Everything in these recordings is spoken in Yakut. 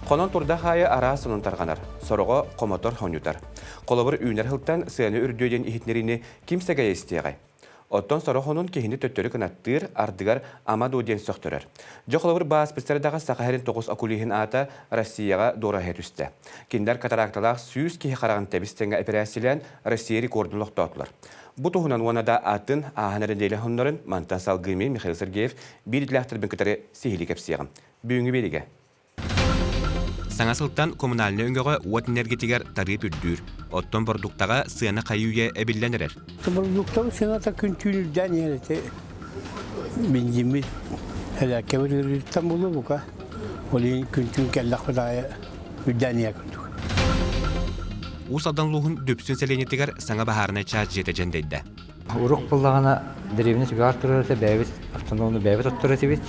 Хонон турдах аайы араас сонун тарҕанар, сороҕо хомотор хонньутар. Холобур, үүнэр сылтан сыана үрдүө диэн иһитиннэриини ким сэгэйэ истиэҕэй? Оттон сорох онун киһини төттөрү кынаттыыр, ардыгар ама дуо диэн сөхтөрөр. Дьэ, холобур, бааспыттардаҕа Саха сирин тоҕус окулиһын аата Россияҕа дуораһыйа түстэ. Кинилэр катаракталаах 100 киһи хараҕын тэбис-тэҥҥэ эпэрээссийэлээн Россия рекордун олохтоотулар. Бу туһунан уонна да атын ааһан эрэ нэдиэлэ соннорун мантан салгыы мин Михаил Сергеев биир идэлээхтэрбин кытары сиһилии кэпсиэҕим. Бүгүҥҥү биэриигэ Саҥа сылтан коммунальнай өҥөҕө уот энергетигэр тарыып үрдүүр, оттон бордуктаҕа сыана хайыы-үйэ эбиллэн эрэр. Бордуктабыт сыаната күн-түүн үрдээн иһэр ити бензиммит элээккэбит ыарыыттан буолуо бука. Ол иһин күн-түүн кэллэхпит аайы үрдээн иһэр курдук. Уус Алдан улууһун Дүпсүн сэлиэнньэтигэр саҥа баһаарынай чаас дьиэтэ дьэндэйдэ. Урук буллаҕына дэриэбинэ түгэҕэр турар этэ, бэйэбит автономну бэйэбит оттор этибит.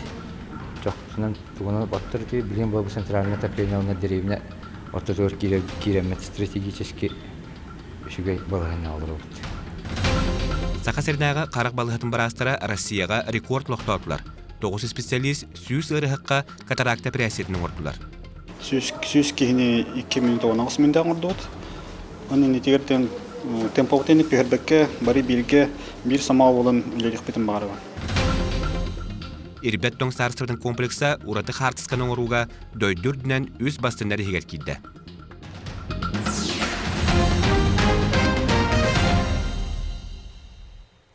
Чохтунан тугунан оттор этибит. Билигин буолбут центральное отопление уонна дэриэбинэ ортотугар киирэммит стратегически үчүгэй балаһыанньаҕа олоробут. Саха сиринээҕи харах балыыһатын быраастара Россияҕа рекорд олохтоотулар. 9 специалист 100 ыарыһахха катаракта эпэрээссийэтин оҥордулар. 100 киһини 2 минут 18 мүнөтэ оҥордубут. Онон иннитигэр темповтыны түһэрбэккэ бары бииргэ биир самаа буолан үлэлиэхпитин баҕарабын. Ирбэт тоҥ саарыстыбатын комплекса ураты хаартысканы оҥорууга дойду үрдүнэн үс бастыҥнар иһигэр киирдэ.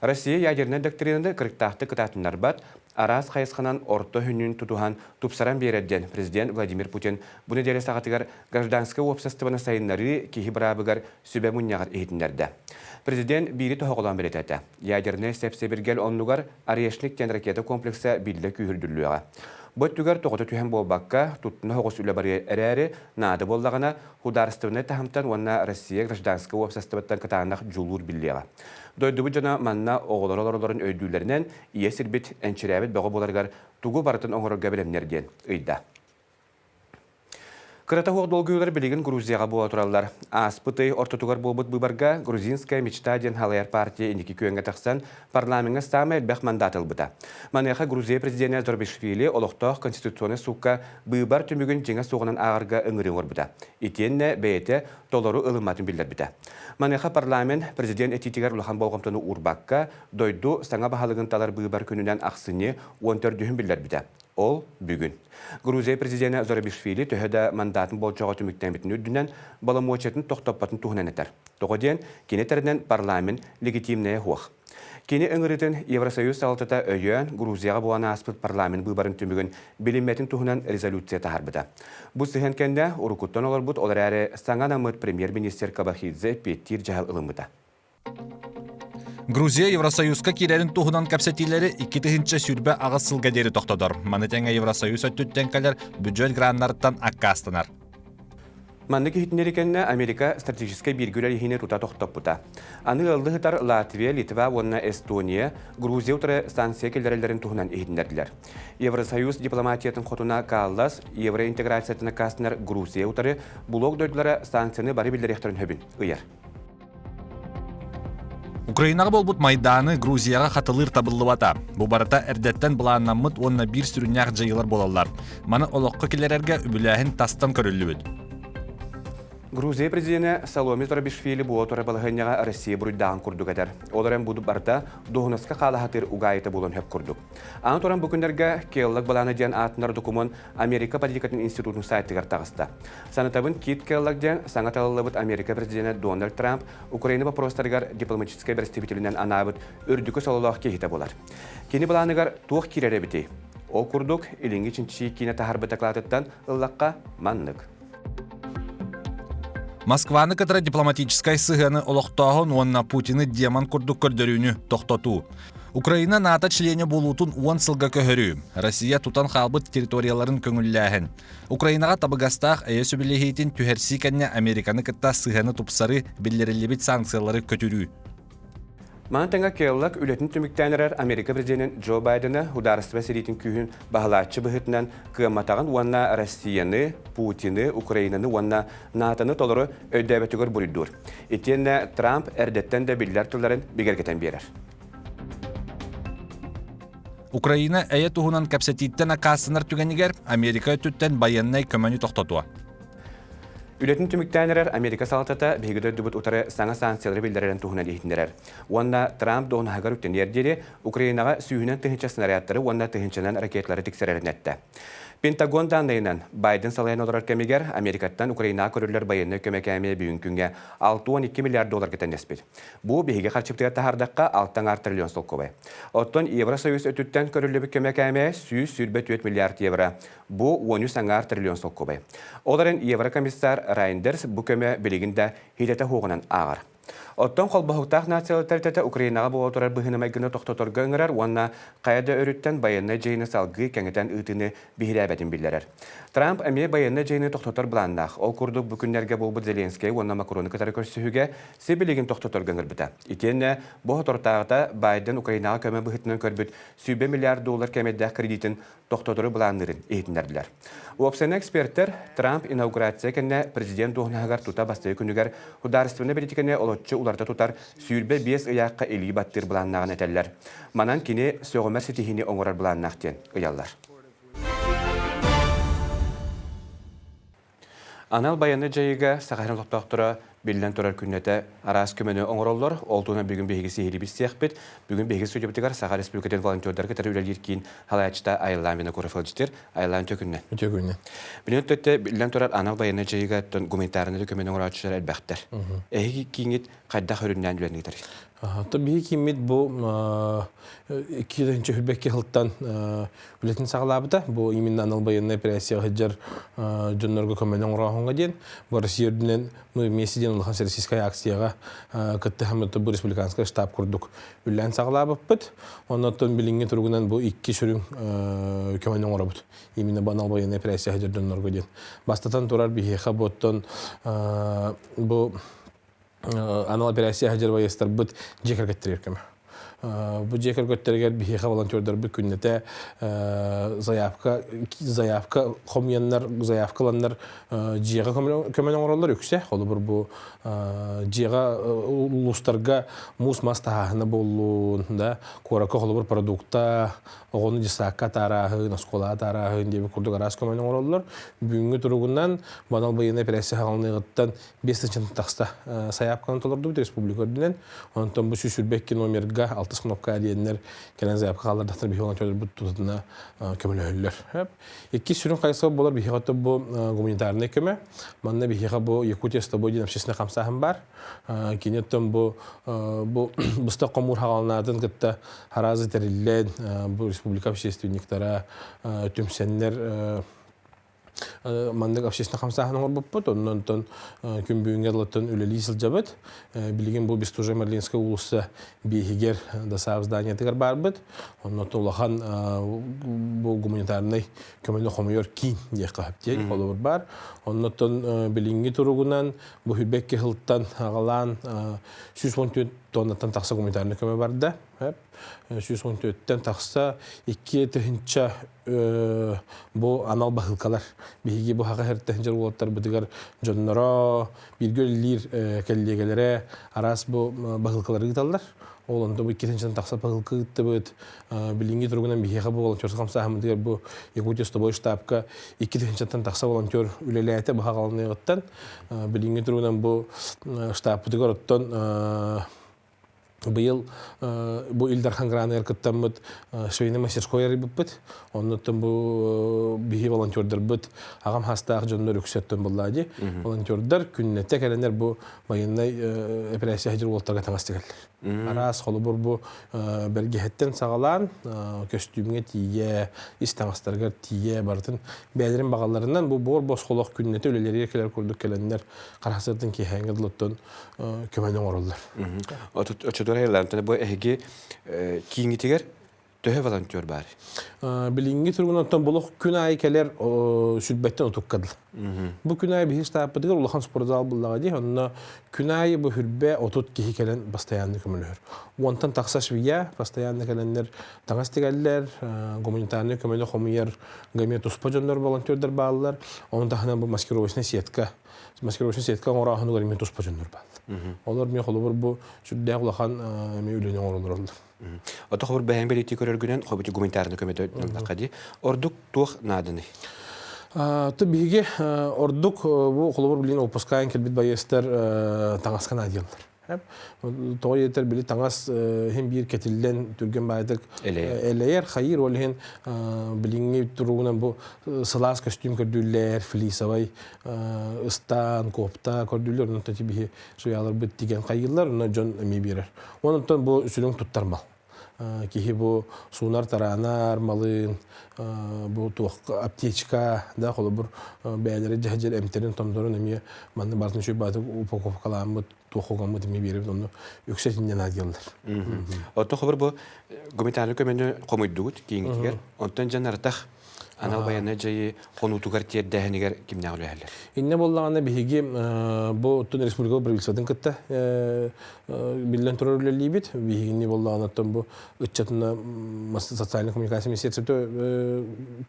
Россия ядернай доктринаны кырыктаахтык кытаатыннарбат, араас хайысханан орто хүнүн тутуһан тупсаран биэрэр диэн президент Владимир Путин бу нэдиэлэ саҕатыгар гражданскай уопсастыбаны сайыннарыы киһи быраабыгар сүбэ мунньаҕар иһитиннэрдэ. Президент биири тоһоҕолоон бэлиэтээтэ. Ядернай сэп-сэбиргэл оннугар Орешник диэн ракета комплекса биллэ күүһүрдүллүөҕэ. Бу өттүгэр тоҕото түһэн буолбакка, туттуна соҕус үлэ барыа эрээри, наада буоллаҕына, судаарыстыбаннай таһымтан уонна Россия гражданскай уопсастыбаттан кытаанах дьулуур биллиэҕэ. Дойдубут дьоно манна оҕолоро олороллорун өйдүүллэринэн, ийэ сирбит энчирээбит бөҕө буоларыгар тугу барытын оҥорорго бэлэмнэр диэн ыйда. Кырата суох долгуйуулар билигин Грузияҕа буола тураллар. Ааспыт ый ортотугар буолбут быыбарга «Грузинская мечта» диэн халайар партия инники күөҥҥэ тахсан, парламеҥҥа саамай элбэх мандат ылбыта. Маныаха Грузия президенэ Зорбишвили олохтоох конституционнай суукка быыбар түмүгүн дьиҥэ суоҕунан ааҕарга ыҥырыы оҥорбута. Итиэннэ бэйэтэ толору ылымматын биллэрбитэ. Маныаха парламент президент этиитигэр улахан болҕомтону уурбакка, дойду саҥа баһылыгын талар быыбар күнүнэн ахсынньы 14-үн биллэрбитэ. Ол бүгүн. Грузия президенэ Зорабишвили төһө да мандатын болдьоҕо түмүктэммитин үрдүнэн, боломуочуйатын тохтоппотун туһунан этэр. Тоҕо диэн, кини этэринэн парламент легитимнэйэ суох. Кини ыҥырыытын Евросоюз салалтата өйөөн, Грузияҕа буолан ааспыт парламент быыбарын түмүгүн билиммэтин туһунан резолюция таһаарбыта. Бу сыһыан кэннэ уруккуттан олорбут, ол эрээри саҥа анаммыт премьер-министр Кабахидзе эппиэттиир дьаһал ылыммыта. Грузия Евросоюзка киирэрин туһунан кэпсэтиилэри 2028 сылга диэри тохтотор. Маны тэҥэ Евросоюз өттүттэн кэлэр бюджет граннарыттан аккаастанар. Маннык иһитиннэри кэннэ Америка стратегическай бииргэ үлэлэһиини тута тохтоппута. Аны ыаллыы сытар Латвия, Литва уонна Эстония Грузия утары санкция киллэрэллэрин туһунан иһитиннэрдилэр. Евросоюз дипломатиятын хотуна Каллас евроинтеграциятын аккаастанар Грузия утары блок дойдулара санкцияны бары биллэриэхтэрин сөбүн ыйар. Украинаҕа буолбут Майдааны Грузияҕа хатылыыр табыллыбата. Бу барыта эрдэттэн былааннаммыт уонна биир сүрүннээх дьайыылар буолаллар. Маны олоххо киллэрэргэ үбүлээһин тастан көрүллүбүт. Грузия президенэ Саломе Зорабишвили буола турар балаһыанньаҕа Россия буруйдааҕын курдук этэр. Ол эрэн бу барыта дуоһунаска хаалаһатыыр угаайыта буолуон сөп курдук. Аны туран бу күннэргэ Келлог былаана диэн аатынар докумуон Америка политикатын институтун сайтыгар таҕыста. Санатабын Кит Келлог диэн саҥа талыллыбыт Америка президенэ Дональд Трамп Украина боппуруостарыгар дипломатическай бэрэстэбиитэлинэн анаабыт үрдүкү сололоох киһитэ буолар. Кини былааныгар туох киирэр эбитий? Ол курдук, Илиҥҥи чинчийии киинэ таһаарбыт дакылаатыттан ыллахха маннык. Москваны кытары дипломатическай сыһыаны олохтооһун уонна Путины демон курдук көрдөрүүнү тохтотуу. Украина НАТО чилиэнэ буолуутун 10 сылга көһөрүү, Россия тутан хаалбыт территорияларын көҥүллээһин, Украинаҕа табыгастаах эйэ сөбүлэһиитин түһэрсии кэннэ Американы кытта сыһыаны тупсарыы, биллэриллибит санкциялары көтүрүү. Маны тэҥэ Келлог үлэтин түмүктээн эрэр Америка президенин Джо Байдена судаарыстыба сэриитин күүһүн баһылааччы быһыытынан кыамматаҕын уонна Россияны, Путины, Украинаны уонна НАТО-ны толору өйдөөбөтүгэр буруйдуур. Итиэннэ Трамп эрдэттэн да биллэр тылларын бигэргэтэн биэрэр. Украина эйэ туһунан кэпсэтииттэн аккаастанар түгэнигэр Америка өттүттэн байыаннай көмөнү тохтотуо. Үлэтин түмүктээн эрэр Америка салалтата биһиги дойдубут утары саҥа санкциялары биллэрэрин туһунан иһитиннэрэр. Уонна Трамп дуоһунаһыгар үктэниэр диэри Украинаҕа сүүһүнэн тыһыынча снарядтары уонна тыһыынчанан ракеталары тиксэрэрин эттэ. Пентагон дааннайынан, Байден салайан олорор кэмигэр Америкаттан Украинаҕа көрүллэр байыаннай көмө кээмэйэ бүгүн күҥҥэ 62 миллиард долларга тэҥнэспит. Бу биһиги харчыбытыгар таһаардахха 6 триллион солкуобай. Оттон Евросоюз өттүттэн көрүллүбүт көмө кээмэйэ 124 миллиард евро. Бу 13 триллион солкуобай. Ол эрэн еврокомиссар Райндерс бу көмө билигин да хитэтэ суоҕунан ааҕар. Оттон холбоһуктаах нациялар тэрилтэтэ Украинаҕа буола турар быһыыны-майгыны тохтоторго ыҥырар уонна хайа да өрүттэн байыаннай дьайыыны салгыы кэҥэтэн ыытыыны биһирээбэтин биллэрэр. Трамп эмиэ байыаннай дьайыыны тохтотор былааннаах. Ол курдук бу күннэргэ буолбут Зеленскэй уонна Макрону кытары көрсүһүүгэ сибилигин тохтоторго ыҥырбыта. Итиэннэ бу соторутааҕыта Байден Украинаҕа көмө быһыытынан көрбүт сүүрбэ миллиард доллар кээмэйдээх кредитин тохтотору былаанныырын иһитиннэрдилэр. Уопсайынан экспертэр Трамп инаугурация кэннэ президент дуоһунаһыгар тута бастакы күнүгэр судаарыстыбаннай бэлиитикэни олоччу уларыта тутар 25 ыйаахха илии баттыыр былааннааҕын этэллэр. Манан кини сөҕүмэр ситиһиини оҥорор былааннаах диэн ыйаллар. Анал байыаннай дьайыыга Саха сирин олохтоохторо биллэн турар күннэтэ араас көмөнү оҥороллор. Ол туһунан бүгүн биһиги сиһилии билсиэхпит. Бүгүн биһиги студиябытыгар Саха Республикатын волонтердары кытары үлэлиир киин салайааччыта Айыллаан Винокуров ыалдьытыр. Айыллаан үтүө күннэ. Үтүө күннэ. Билин өттө биллэн турар анал байыаннай дьайыыга гуманитарнай көмөнү оҥорооччулар элбэхтэр. Эһиги кииҥҥит хайдах өрүннээн үлэни ыытарый? То биһи кииммит бу 2022 сылтан үлэтин саҕалаабыта. Бу именно анал байыаннай операцияҕа сылдьар дьоннорго көмөнү оҥорооһуҥҥа диэн бу Россия үрдүнэн мы вместе диэн улахан всероссийскай акцияҕа кыттыһаммыт бу республиканскай штаб курдук үлэлээн саҕалаабыппыт. Оннуттан билиҥҥи туругунан бу икки сүрүн көмөнү оҥоробут. Именно бу анал байыаннай операция сылдьар дьоннорго диэн. Бастатан турар биһиэхэ бу оттон бу анал операция сылдьар байыастарбыт дьиэ кэргэттэригэр көмө. Бу дьиэ кэргэттэригэр биһиэхэ волонтердарбыт күннэтэ заявка заявка хомуйаннар, заявкаланнар дьиэҕэ көмөнү оҥороллор үксэ. Холобур бу дьиэҕэ улуустарга муус-мас таһааһына буоллун, да, куоракка холобур продукта, оҕону десакка атаарааһын, оскуолаҕа атаарааһын диэбит курдук араас көмөнү оҥороллор. Бүгүҥҥү туругунан банал байыаннай операция саҕаланыаҕыттан 5 тыһыынчаттан тахса сайаапканы толордубут республика үрдүнэн. Онтон бу 122 номерга алтыс кнопка диэннэр кэлэн заявка хааллардахтар биһиги волонтердарбыт тутатына көмөлөһөллөр. Иккис сүрүн хайысха буолар биһиэхэ бу гуманитарнай көмө. Манна биһиэхэ бу Якутия с тобой диэн общественный хамсааһын баар. Кини оттон бу бу быстах хомуур хаҕаланаатын кытта харазы тэриллэн бу республика общественниктара түмсэннэр маннык общественный хамсааһын оҥорбуппут. Онон онтон күн бүгүҥҥэ дылыттан үлэлии сылдьабыт. Билигин бу Бестужев-Марлинская уулусса биэһигэр ДОСААФ зданиетыгар баарбыт. Онно улахан бу гуманитарнай көмөнү хомуйар киин диэххэ сөп диэн холобур баар. Оннуттан билиҥҥи туругунан бу 22 сылтан аҕалаан 114 тоннаттан тахса гуманитарнай көмө барда. 114-тэн тахса 2 тыһыынча бу анал баһыылкалар. Биһиги бу хаха хертэн уолаттарбытыгар дьонноро, бииргэ үлэлиир кэллиэгэлэрэ араас бу баһыылкалары ыыталлар. Ол онто бу 2 тыһыынчаттан тахса баһыылка ыыттыбыт. Билиҥҥи туругунан биһиэхэ бу волонтер хамсааһыммытыгар бу Якутия с тобой штабка 2 тыһыынчаттан тахса волонтер үлэлээтэ бу хаҕаланыаҕыттан. Билиҥҥи туругунан бу штабпытыгар оттон быйыл бу Ил Дархан граныгар кыттаммыт швейный мастерской арыйбыппыт. Оннуттан бу биһи волонтердарбыт аҕам хастаах дьоннор үксэттэн буллаа дии. Волонтердар күннэтэ кэлэннэр бу байыаннай операция сылдьар уолаттарга таҥас тигэллэр. Араас холобур бу бэргэһэттэн саҕалаан көстүүмҥэ тиийэ, ис таҥастарыгар тиийэ барытын бэйэлэрин баҕаларынан бу буор босхолох күннэтэ үлэлэригэр кэлэр курдук кэлэннэр харахсыттан киэһээҥҥэ дылыттан көмөнү оҥороллор. Оччотугар айыллаан бу эһиги кииҥҥитигэр төһө волонтер баар? Билиҥҥи туругунан болох күн аайы кэлэр сүрбэттэн отукка дылы. Бу күн аайы биһиги штабпытыгар улахан спортзал буллаҕа дии, онно күн аайы бу хүрбэ 30 киһи кэлэн постоянно көмөлөһөр. Уонтан тахса швея постоянно кэлэннэр таҥас тигэллэр, гуманитарнай көмөнү хомуйар гамия туспа дьоннор волонтердар бааллар. Оны таһынан бу маскировочная сетка, маскировочная сетка оҥорооһунугар эмиэ туспа дьоннор бааллар. Олор мен холобур бу сүрдээх улахан эми үлэни оҥороллор. Ото хобур бэйэм бэлиэтии көрөргүнэн хобути гуманитарный көмөтө ыллахха дии. Ордук туох нааданы? Ты биһиги ордук бу холобур билин опускаан кэлбит байыастар таҥаска наадыйаллар. Тоҕо диэтэр били таҥас иһин биир кэтиллэн түргэн баайдык элэйэр, хайыыр ол иһин билиҥҥи туругунан бу сылаас көстүүм көрдүүллэр, флисовай ыстаан, куопта көрдүүллэр, онон биһи суйааларбыт тигэн хайыыллар, онно дьон эмиэ биэрэр. Онон бу сүрүн туттар мал. Киһи бу суунар тараанар малын, бу туох аптечка, да холобур бэйэлэри дьэһдьэр эмтэрин томторун эмиэ манна барытын үчүгэй баатык упаковкалааммыт туох угаммыт эмиэ биэрэбит онно үксэ итиннэ наадыйаллар. Оттон холобур бу гуманитарный көмөнү хомуйдугут кииҥитигэр онтон дьон артах анал байыаннай дьайыы хонуутугар тиэрдээһинигэр кимнээх үлэһэллэр? Иннэ буоллаҕына биһиги бу оттон республика правительствотын кытта биллэн турар үлэлиибит. Биһигини буоллаҕына оттон бу ыччатына социальная коммуникация министерството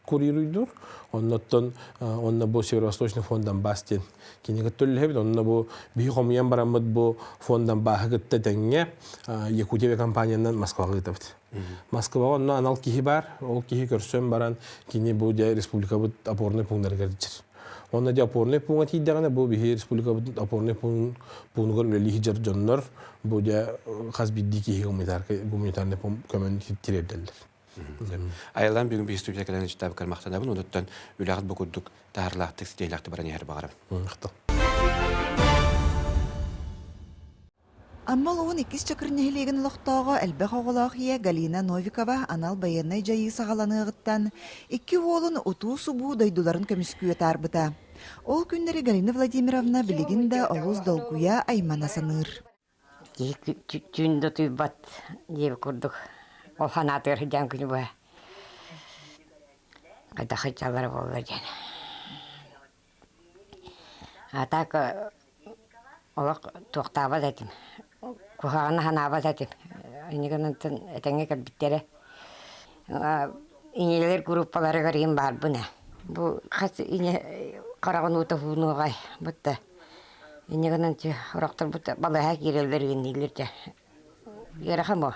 курируйдуур. Оннуттан онно бу Северо-Восточный фонд Донбасс диэн кини кытта үлэлэһэбит. Онно бу биһи хомуйан бараммыт бу фонд Донбаһы кытта тэҥҥэ Якутия компаниянан Москваҕа ыытабыт. Москваҕа онно анал киһи баар. Ол киһи көрсөн баран кини бу дьэ республикабыт опорный пунктарыгар дьэр. Онно дьэ опорный пууҥа тиийдэҕинэ бу биһи республикабыт опорный пуунугар үлэлии сылдьар дьоннор бу дьэ хас биирдии киһи гуманитарный көмөнү тириэрдэллэр. Айыллан бүгүн биһи студия кэлэн ычтаабыккар махтанабын. Онуттан үлэҕит бу курдук таһарлаахтык, ситиһиилээхтик баран иһэр баҕарам. Махтал. Амма улууһун иккис Чакыр нэһилиэгин олохтооҕо элбэх оҕолоох ийэ Галина Новикова анал байыаннай дьайыы саҕаланыаҕыттан икки уолун утуу-субуу дойдуларын көмүскүү атаарбыта. Ол күннэри Галина Владимировна билигин да олус долгуйа, аймана саныыр. Киһи түүн да утуйбат диэбит курдук ол санаатыгар сылдьан күнү быһа хайдах сылдьаллара буолла диэн. А так олох туохтаабат этим, куһаҕаны санаабат этим. Инньэ гынан этэҥҥэ кэлбиттэрэ. Ийэлэр группаларыгар иһин баарбын ээ. Бу хас ийэ хараҕын уута уһуунуоҕай бутта. Инньэ гынан сорохторбут балыыһа киирэллэр иҥнииллэр дьэ. Ыарахан буо.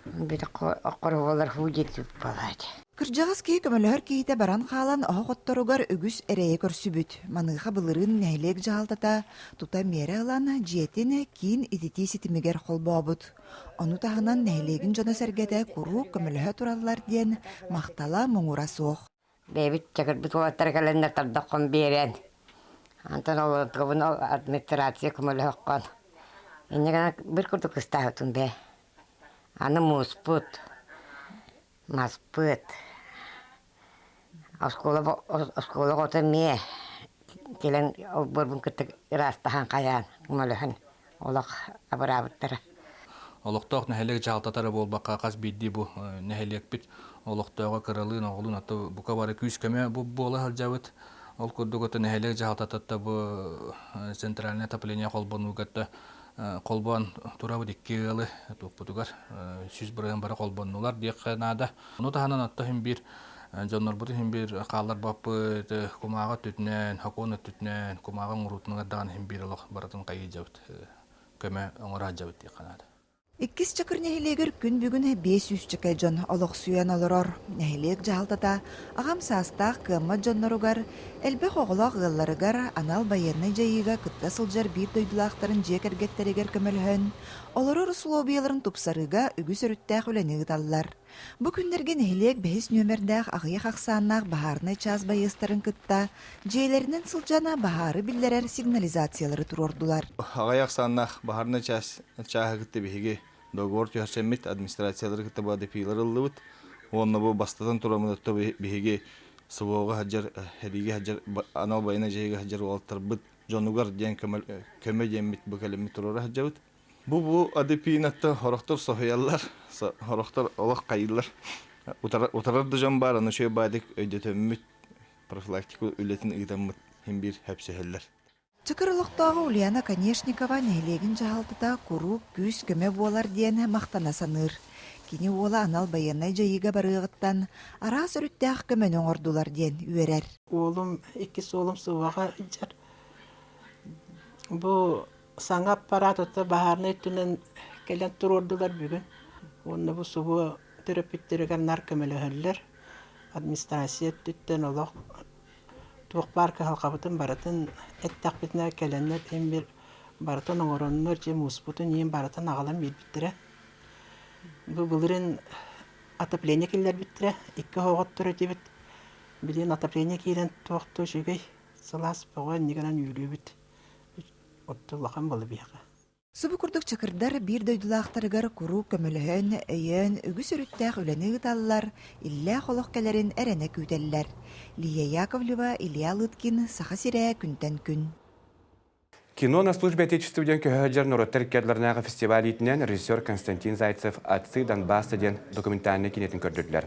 Бүтэх оккоруолар һуу диэки буолааччы. Кырдьаҕас киһи көмөлөһөр киһитэ баран хаалан оһох отторугар үгүс эрэйи көрсүбүт. Маныаха былырыын нэһилиэк дьаһалтата тута миэрэ ылан дьиэтин киин ититии ситимигэр холбообут. Ону таһынан нэһилиэгин дьоно-сэргэтэ куруук көмөлөһө тураллар диэн махтала муҥура суох. Бэйэбит чакырбыт уолаттара кэлэннэр тордоххун биэрэн, онтон олордугубун ол администрация көмөлөһөххөн. Инньэ гынан бир курдук кыстаабытым бээ. Аны мууспут, маспыт, оскуола оскуола оҕото эмиэ кэлэн олбуорбун кытта ыраастаһан хайаан көмөлөһөн олох абыраабыттара. Олохтоох нэһилиэк дьаһалтата эрэ буолбакка, хас биирдии бу нэһилиэкпит олохтооҕо кыралыын, оҕолуун аты бука бары күүс-көмө буола сылдьабыт. Ол курдук аты нэһилиэк дьаһалтатыттан бу центральное отопление холбонууга холбоон турабыт икки ыалы туохпутугар 100% бары холбоннулар диэххэ наада. Ону таһынан отто иһин биир дьоннорбут иһин биир хаалларбаппыт кумааҕы өттүтүнэн, сокуон өттүтүнэн, кумааҕы оҥоруутунан даҕаны иһин биир олох барытын хайыйдьабыт көмө оҥоро сылдьабыт диэххэ наада. Иккис Чакыр нэһилиэгэр күн бүгүн 500 чэкэ дьон олохсуйан олорор. Нэһилиэк дьаһалтата аҕам саастаах кыаммат дьонноругар, элбэх оҕолоох ыалларыгар анал байыаннай дьайыыга кытта сылдьар биир дойдулаахтарын дьиэ кэргэттэригэр көмөлөһөн, олорор усулуобуйаларын тупсарыыга үгүс өрүттээх үлэни ыыталлар. Бу күннэргэ нэһилиэк бэһис нүөмэрдээх аҕыйах ахсааннаах баһаарынай чаас байыастарын кытта дьиэлэринэн сылдьан баһаары биллэрэр сигнализациялары туруордулар. Аҕыйах ахсааннаах баһаарынай чаас чааһы кытта биһиги договор түһэрсэммит, администрациялары кытта БДП-лар ыллыбыт. Уонна бу бастатан тураммыт биһиги СВО-ҕа сылдьар, сэриигэ сылдьар, анал байыаннай дьайыыга сылдьар уолаттарбыт дьонугар диэн көмө диэммит бу кэлэммит туруора сылдьабыт. Бу бу адепинаттан сорохтор соһуйаллар, сорохтор олох хайыыллар. Утарар да дьон баар, аны үчүгэй баадык өйдөтөммүт, профилактика үлэтин ыытаммыт син биир хөпсөһөллөр. Чакыр олохтооҕо Ульяна Конешникова нэһилиэгин дьаһалтата куруук күүс-көмө буолар диэн махтана саныыр. Кини уола анал байыаннай дьайыыга барыаҕыттан араас өрүттээх көмөнү оҥордулар диэн үөрэр. Уолум, иккис уолум Субаҕа сылдьар. Бу саҥа аппарат ото баһаарынай өттүнэн кэлэн туруордулар бүгүн. Уонна бу субу төрөппүттэригэр нар көмөлөһөллөр. Администрация өттүттэн олох туох баар кыһалҕабытын барытын эттэхпитинэ кэлэннэр эмир барытын оҥороннор дьэ мууспутун иин барытын аҕалан биэрбиттэрэ. Бу былырыын отопление киллэрбиттэрэ, икки оһоҕотторо этибит. Билигин отопление киирэн туох да үчүгэй, сылаас бөҕө иннигинэн үүрүүбүт. Отто улахан буола биһиэхэ. Субу курдук чакырдар биир дойдулаахтарыгар куруук көмөлөһөн, өйөөн, үгүс өрүттээх үлэни ыыталлар, иллээх олох кэлэрин эрэнэ күүтэллэр. Лия Яковлева, Илья Лыткин, Саха сирэ күнтэн күн. Кино на службе Отечества диэн көһө сылдьар норуоттар иккиардыларынааҕы фестиваль иитинэн режиссер Константин Зайцев «Отцы Донбасса» диэн документальнай киинэтин көрдөрдүлэр.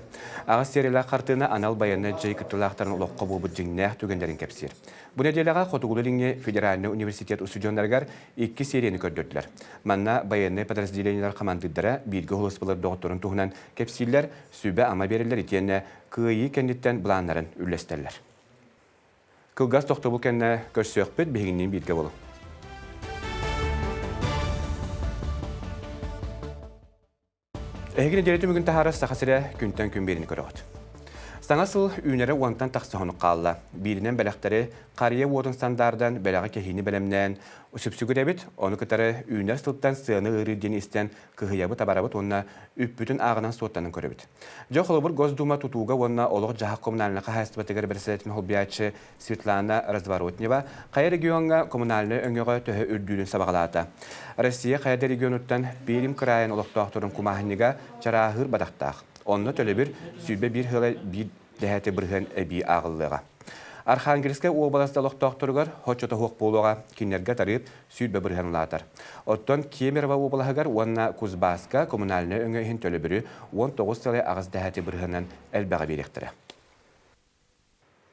Аҕыс сериялаах хартыына анал байыаннай дьайыы кыттыылаахтарын олоххо буолбут дьиҥнээх түгэннэрин кэпсиир. Бу нэдиэлэҕэ Хотугулуу-Илиҥҥи федеральнай университет устудьуоннарыгар икки серияны көрдөрдүлэр. Манна байыаннай подразделениелар хамандыырдара бииргэ холуспалар доҕотторун туһунан кэпсииллэр, сүбэ-ама биэрэллэр итиэннэ кыайыы кэнниттэн былааннарын үллэстэллэр. Кылгас тохтобул кэннэ көрсүөхпүт, биһигинниин бииргэ буолуҥ. Эһиги нэдиэлэ түмүгүн таһаарар Саха сирэ күнтэн күн биэриини көрөҕүт. Саҥа сыл үүнэрэ уонтан тахса хонук хаалла. Бииринэн бэлэхтэри харыйа уотун сандаардан бэлэҕи кэһиини бэлэмнээн сүпсүгүрэбит, ону кытары үүнэр сылтан сыаны ыарыыр диэн истэн кыһыйабыт-абарабыт уонна үппүтүн ааҕынан суоттанан көрөбүт. Дьэ, холобур, Госдума тутууга уонна олох-дьаһах коммунальнай хаһаайыстыбатыгар бэрэссэдээтэлин солбуйааччы Светлана Разворотнева хайа региоҥҥа коммунальнай өҥөҕө төһө үрдүүрүн сабаҕалаата. Россия хайа да регионуттан Пермь кыраайын олохтоохторун кумааһынньыга чарааһыыр бадахтаах. Онно төлөбүр 21 сыла биир дэһээти бырыһыан эбии ааҕыллыаҕа. Архангельскай уобалас олохтоохторугар хоччотоһуох буолуоҕа, кинилэргэ тарыып 20 бырыһыан улаатар. Оттон Кемерово уобалаһыгар уонна Кузбасска коммунальнай өҥө иһин төлөбүрү 19 сылай 8 дэһээти бырыһыанынан элбэҕи биэриэхтэрэ.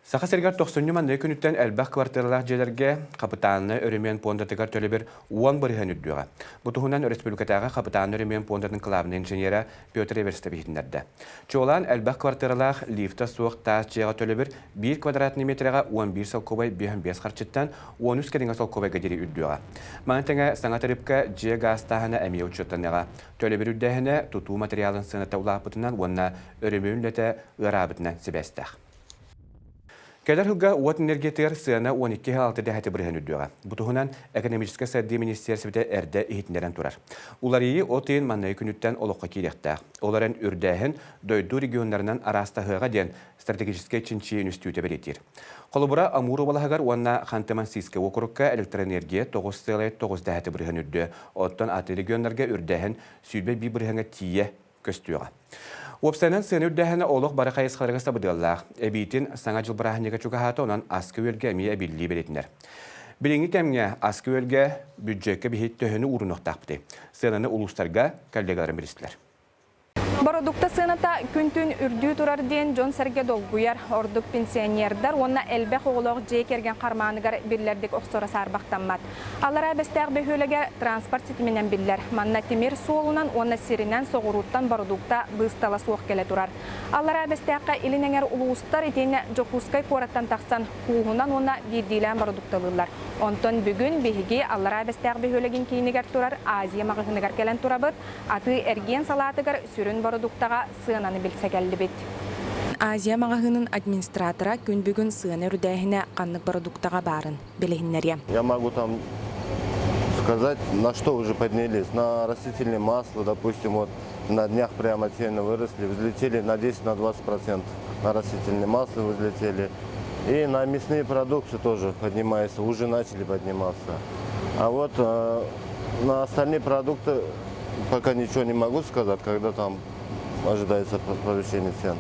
Саха сиригэр тохсунньу маннык күнүттэн элбэх квартиралаах дьиэлэргэ хапытааннай өрөмүөн пуондатыгар төлөбүр 10% үрдүөҕэ. Бу туһунан өрөспүүбүлүкэтээҕи хапытааннай өрөмүөн пуондатын кылаабынай инженерэ Петр Эверстов иһитиннэрдэ. Чуолаан элбэх квартиралаах лифта суох таас дьиэҕэ төлөбүр биир квадратный метрэҕэ 11 солкуобай 55 харчыттан 13 кэриҥэ солкуобайга диэри үрдүөҕэ. Маны тэҥэ саҥа тарыыпка дьиэ гаастааһына эмиэ учуоттаныаҕа. Төлөбүр үрдээһинэ тутуу материалын сыаната улааппытынан уонна өрөмүөн үлэтэ ыараабытынан сибээстээх. Кэлэр сылга уот энергиятыгар сыана 12,6 дэһэти бырыһан үрдүөҕэ. Бу туһунан экономическай сайдыы министиэристибэтэ эрдэ иһитиннэрэн турар. Уларыйыы от ыйын маҥнайгы күнүттэн олоххо киириэхтээх. Ол эрэн үрдээһин дойду регионнарынан араастаһыаҕа диэн стратегическай чинчийии үнүстүүтэ бэлиэтиир. Холобура, Амур уобалаһыгар уонна Ханты-Мансийскай уокурукка электроэнергия 9,9 дэһэти бырыһан үрдүө, оттон атын регионнарга үрдээһин 21 бырыһыаҥҥа тиийэ көстүөҕэ. Уопсайынан сыана үрдээһинэ олох бары хайысхаларга сабыдыаллаах. Эбиитин Саҥа дьыл бырааһынньыга чугаһаата, онон аска-үөлгэ эмиэ эбиллии бэлиэтинэр. Билиҥҥи кэмҥэ аска-үөлгэ бюджекка биһи төһөнү уурунуохтаахпытый? Сыананы улуустарга коллегаларым билистилэр. Бородукта сыаната күн-түүн үрдүү турар диэн дьон-сэргэ долгуйар. Ордук пенсионердар уонна элбэх оҕолоох дьиэ кэргэн хармааныгар биллэрдик охсоро саарбахтаммат. Аллараа Бэстээх бөһүөлэгэ транспорт ситиминэн биллэр. Манна тимир суолунан уонна сиринэн соҕурууттан бородуукта быыстала суох кэлэ турар. Аллараа Бэстээххэ илин эҥэр улуустар итиэннэ Дьокуускай куораттан тахсан кууһунан уонна биирдиилээн бородуукталыыллар. Онтон бүгүн биһиги Аллараа Бэстээх бөһүөлэгин киинигэр турар Азия маҕаһыыныгар кэлэн турабыт. Атыы-эргиэн салаатыгар сүрүн бородууктаҕа сыананы билсэ кэллибит. Азия маҕаһыынын администратора күн бүгүн сыана үрдээһинэ ханнык бородууктаҕа баарын билиһиннэриэ. Я могу там сказать, на что уже поднялись. На растительное масло, допустим, вот на днях прямо цены выросли, взлетели на 10-20%. На растительное масло взлетели. И на мясные продукты тоже поднимаются, уже начали подниматься. А вот на остальные продукты пока ничего не могу сказать, когда там ожидается повышение цен.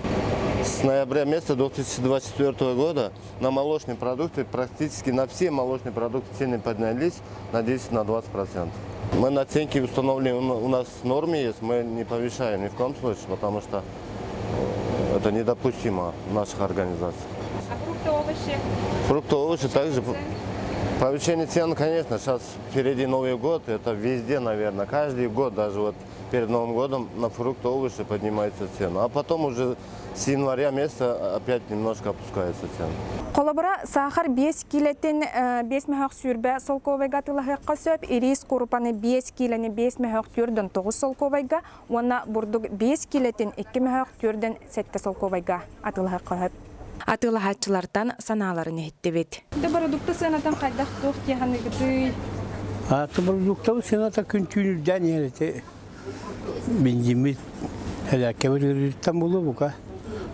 С ноября месяца 2024 года на молочные продукты, практически на все молочные продукты цены поднялись на 10-20%. Мы наценки установлены, у нас нормы есть, мы не повышаем ни в коем случае, потому что это недопустимо в наших организациях. А фрукты, овощи? Фрукты, овощи также. Повышение цен, конечно, сейчас впереди Новый год, это везде, наверное, каждый год, даже вот перед Новым годом на фрукты, овощи поднимается цена. А потом уже с января месяца опять немножко опускается цена. Холобура, саахар 5 киилэтин 5 мөһөх сүүрбэ солкуобайга атыылаһыахха сөп, ириис курупаны 5 киилэни 5 мөһөх түөрдэн 9 солкуобайга уонна бурдук 5 киилэтин 2 мөһөх түөрдэн 7 солкуобайга атыылаһыахха сөп. Атыылаһааччылартан санааларын иһиттибит. Дэ бородукта сыанатын хайдах туох тиэханыгытый? Аты бородукта сыаната күн-түүн үрдээн иһэр ити бензиммит элэккэбит ыарыыттан буолуо бука.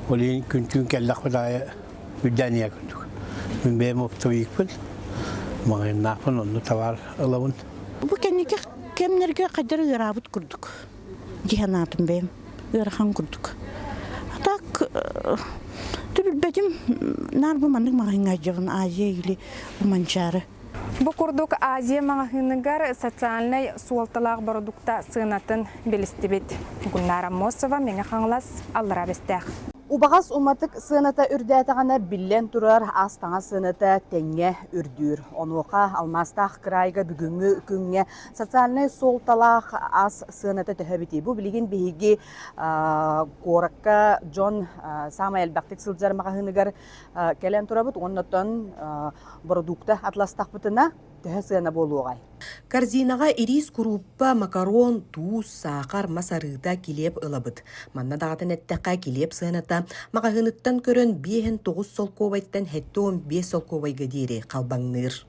Ол иһин күн-түүн кэллэхпит аайы үрдээн иһэр курдук. Мин бэйэм оптовикпын, маҕаһыыннаахпын, онно табаар ылабын. Бу кэнники кэмнэргэ хайдары ыараабыт курдук. Дии санаатым бэйэм. Ыарахан курдук. А так түбүлбэтим наар бу маннык маҕаһыыҥҥа сылдьабын Азия или Манчаары. Бу курдук Азия маҕаһыыныгар социальнай суолталаах бородукта сыанатын билистибит. Гульнара Аммосова, Мэҥэ Хаҥалас, Аллараа Бэстээх. Убаҕас уматык сыаната үрдээтэҕинэ, биллэн турар, ас-таҥас сыаната тэҥҥэ үрдүүр. Онуоха алмаастаах кыраайга бүгүҥҥү күҥҥэ социальнай суолталаах ас сыаната төһө эбитий? Бу билигин биһиги куоракка дьон саамай элбэхтик сылдьар маҕаһыыныгар кэлэн турабыт. Уонна оттон бородуукта атластахпытына төһө сыана буолуоҕай? Корзинаҕа ириис курууппа, макарон, туус, саахар, мас арыыта, килиэп ылабыт. Манна даҕатан эттэххэ, килиэп сыаната маҕаһыыныттан көрөн 5-9 солкуобайтан 75 солкуобайга диэри халбаҥныыр.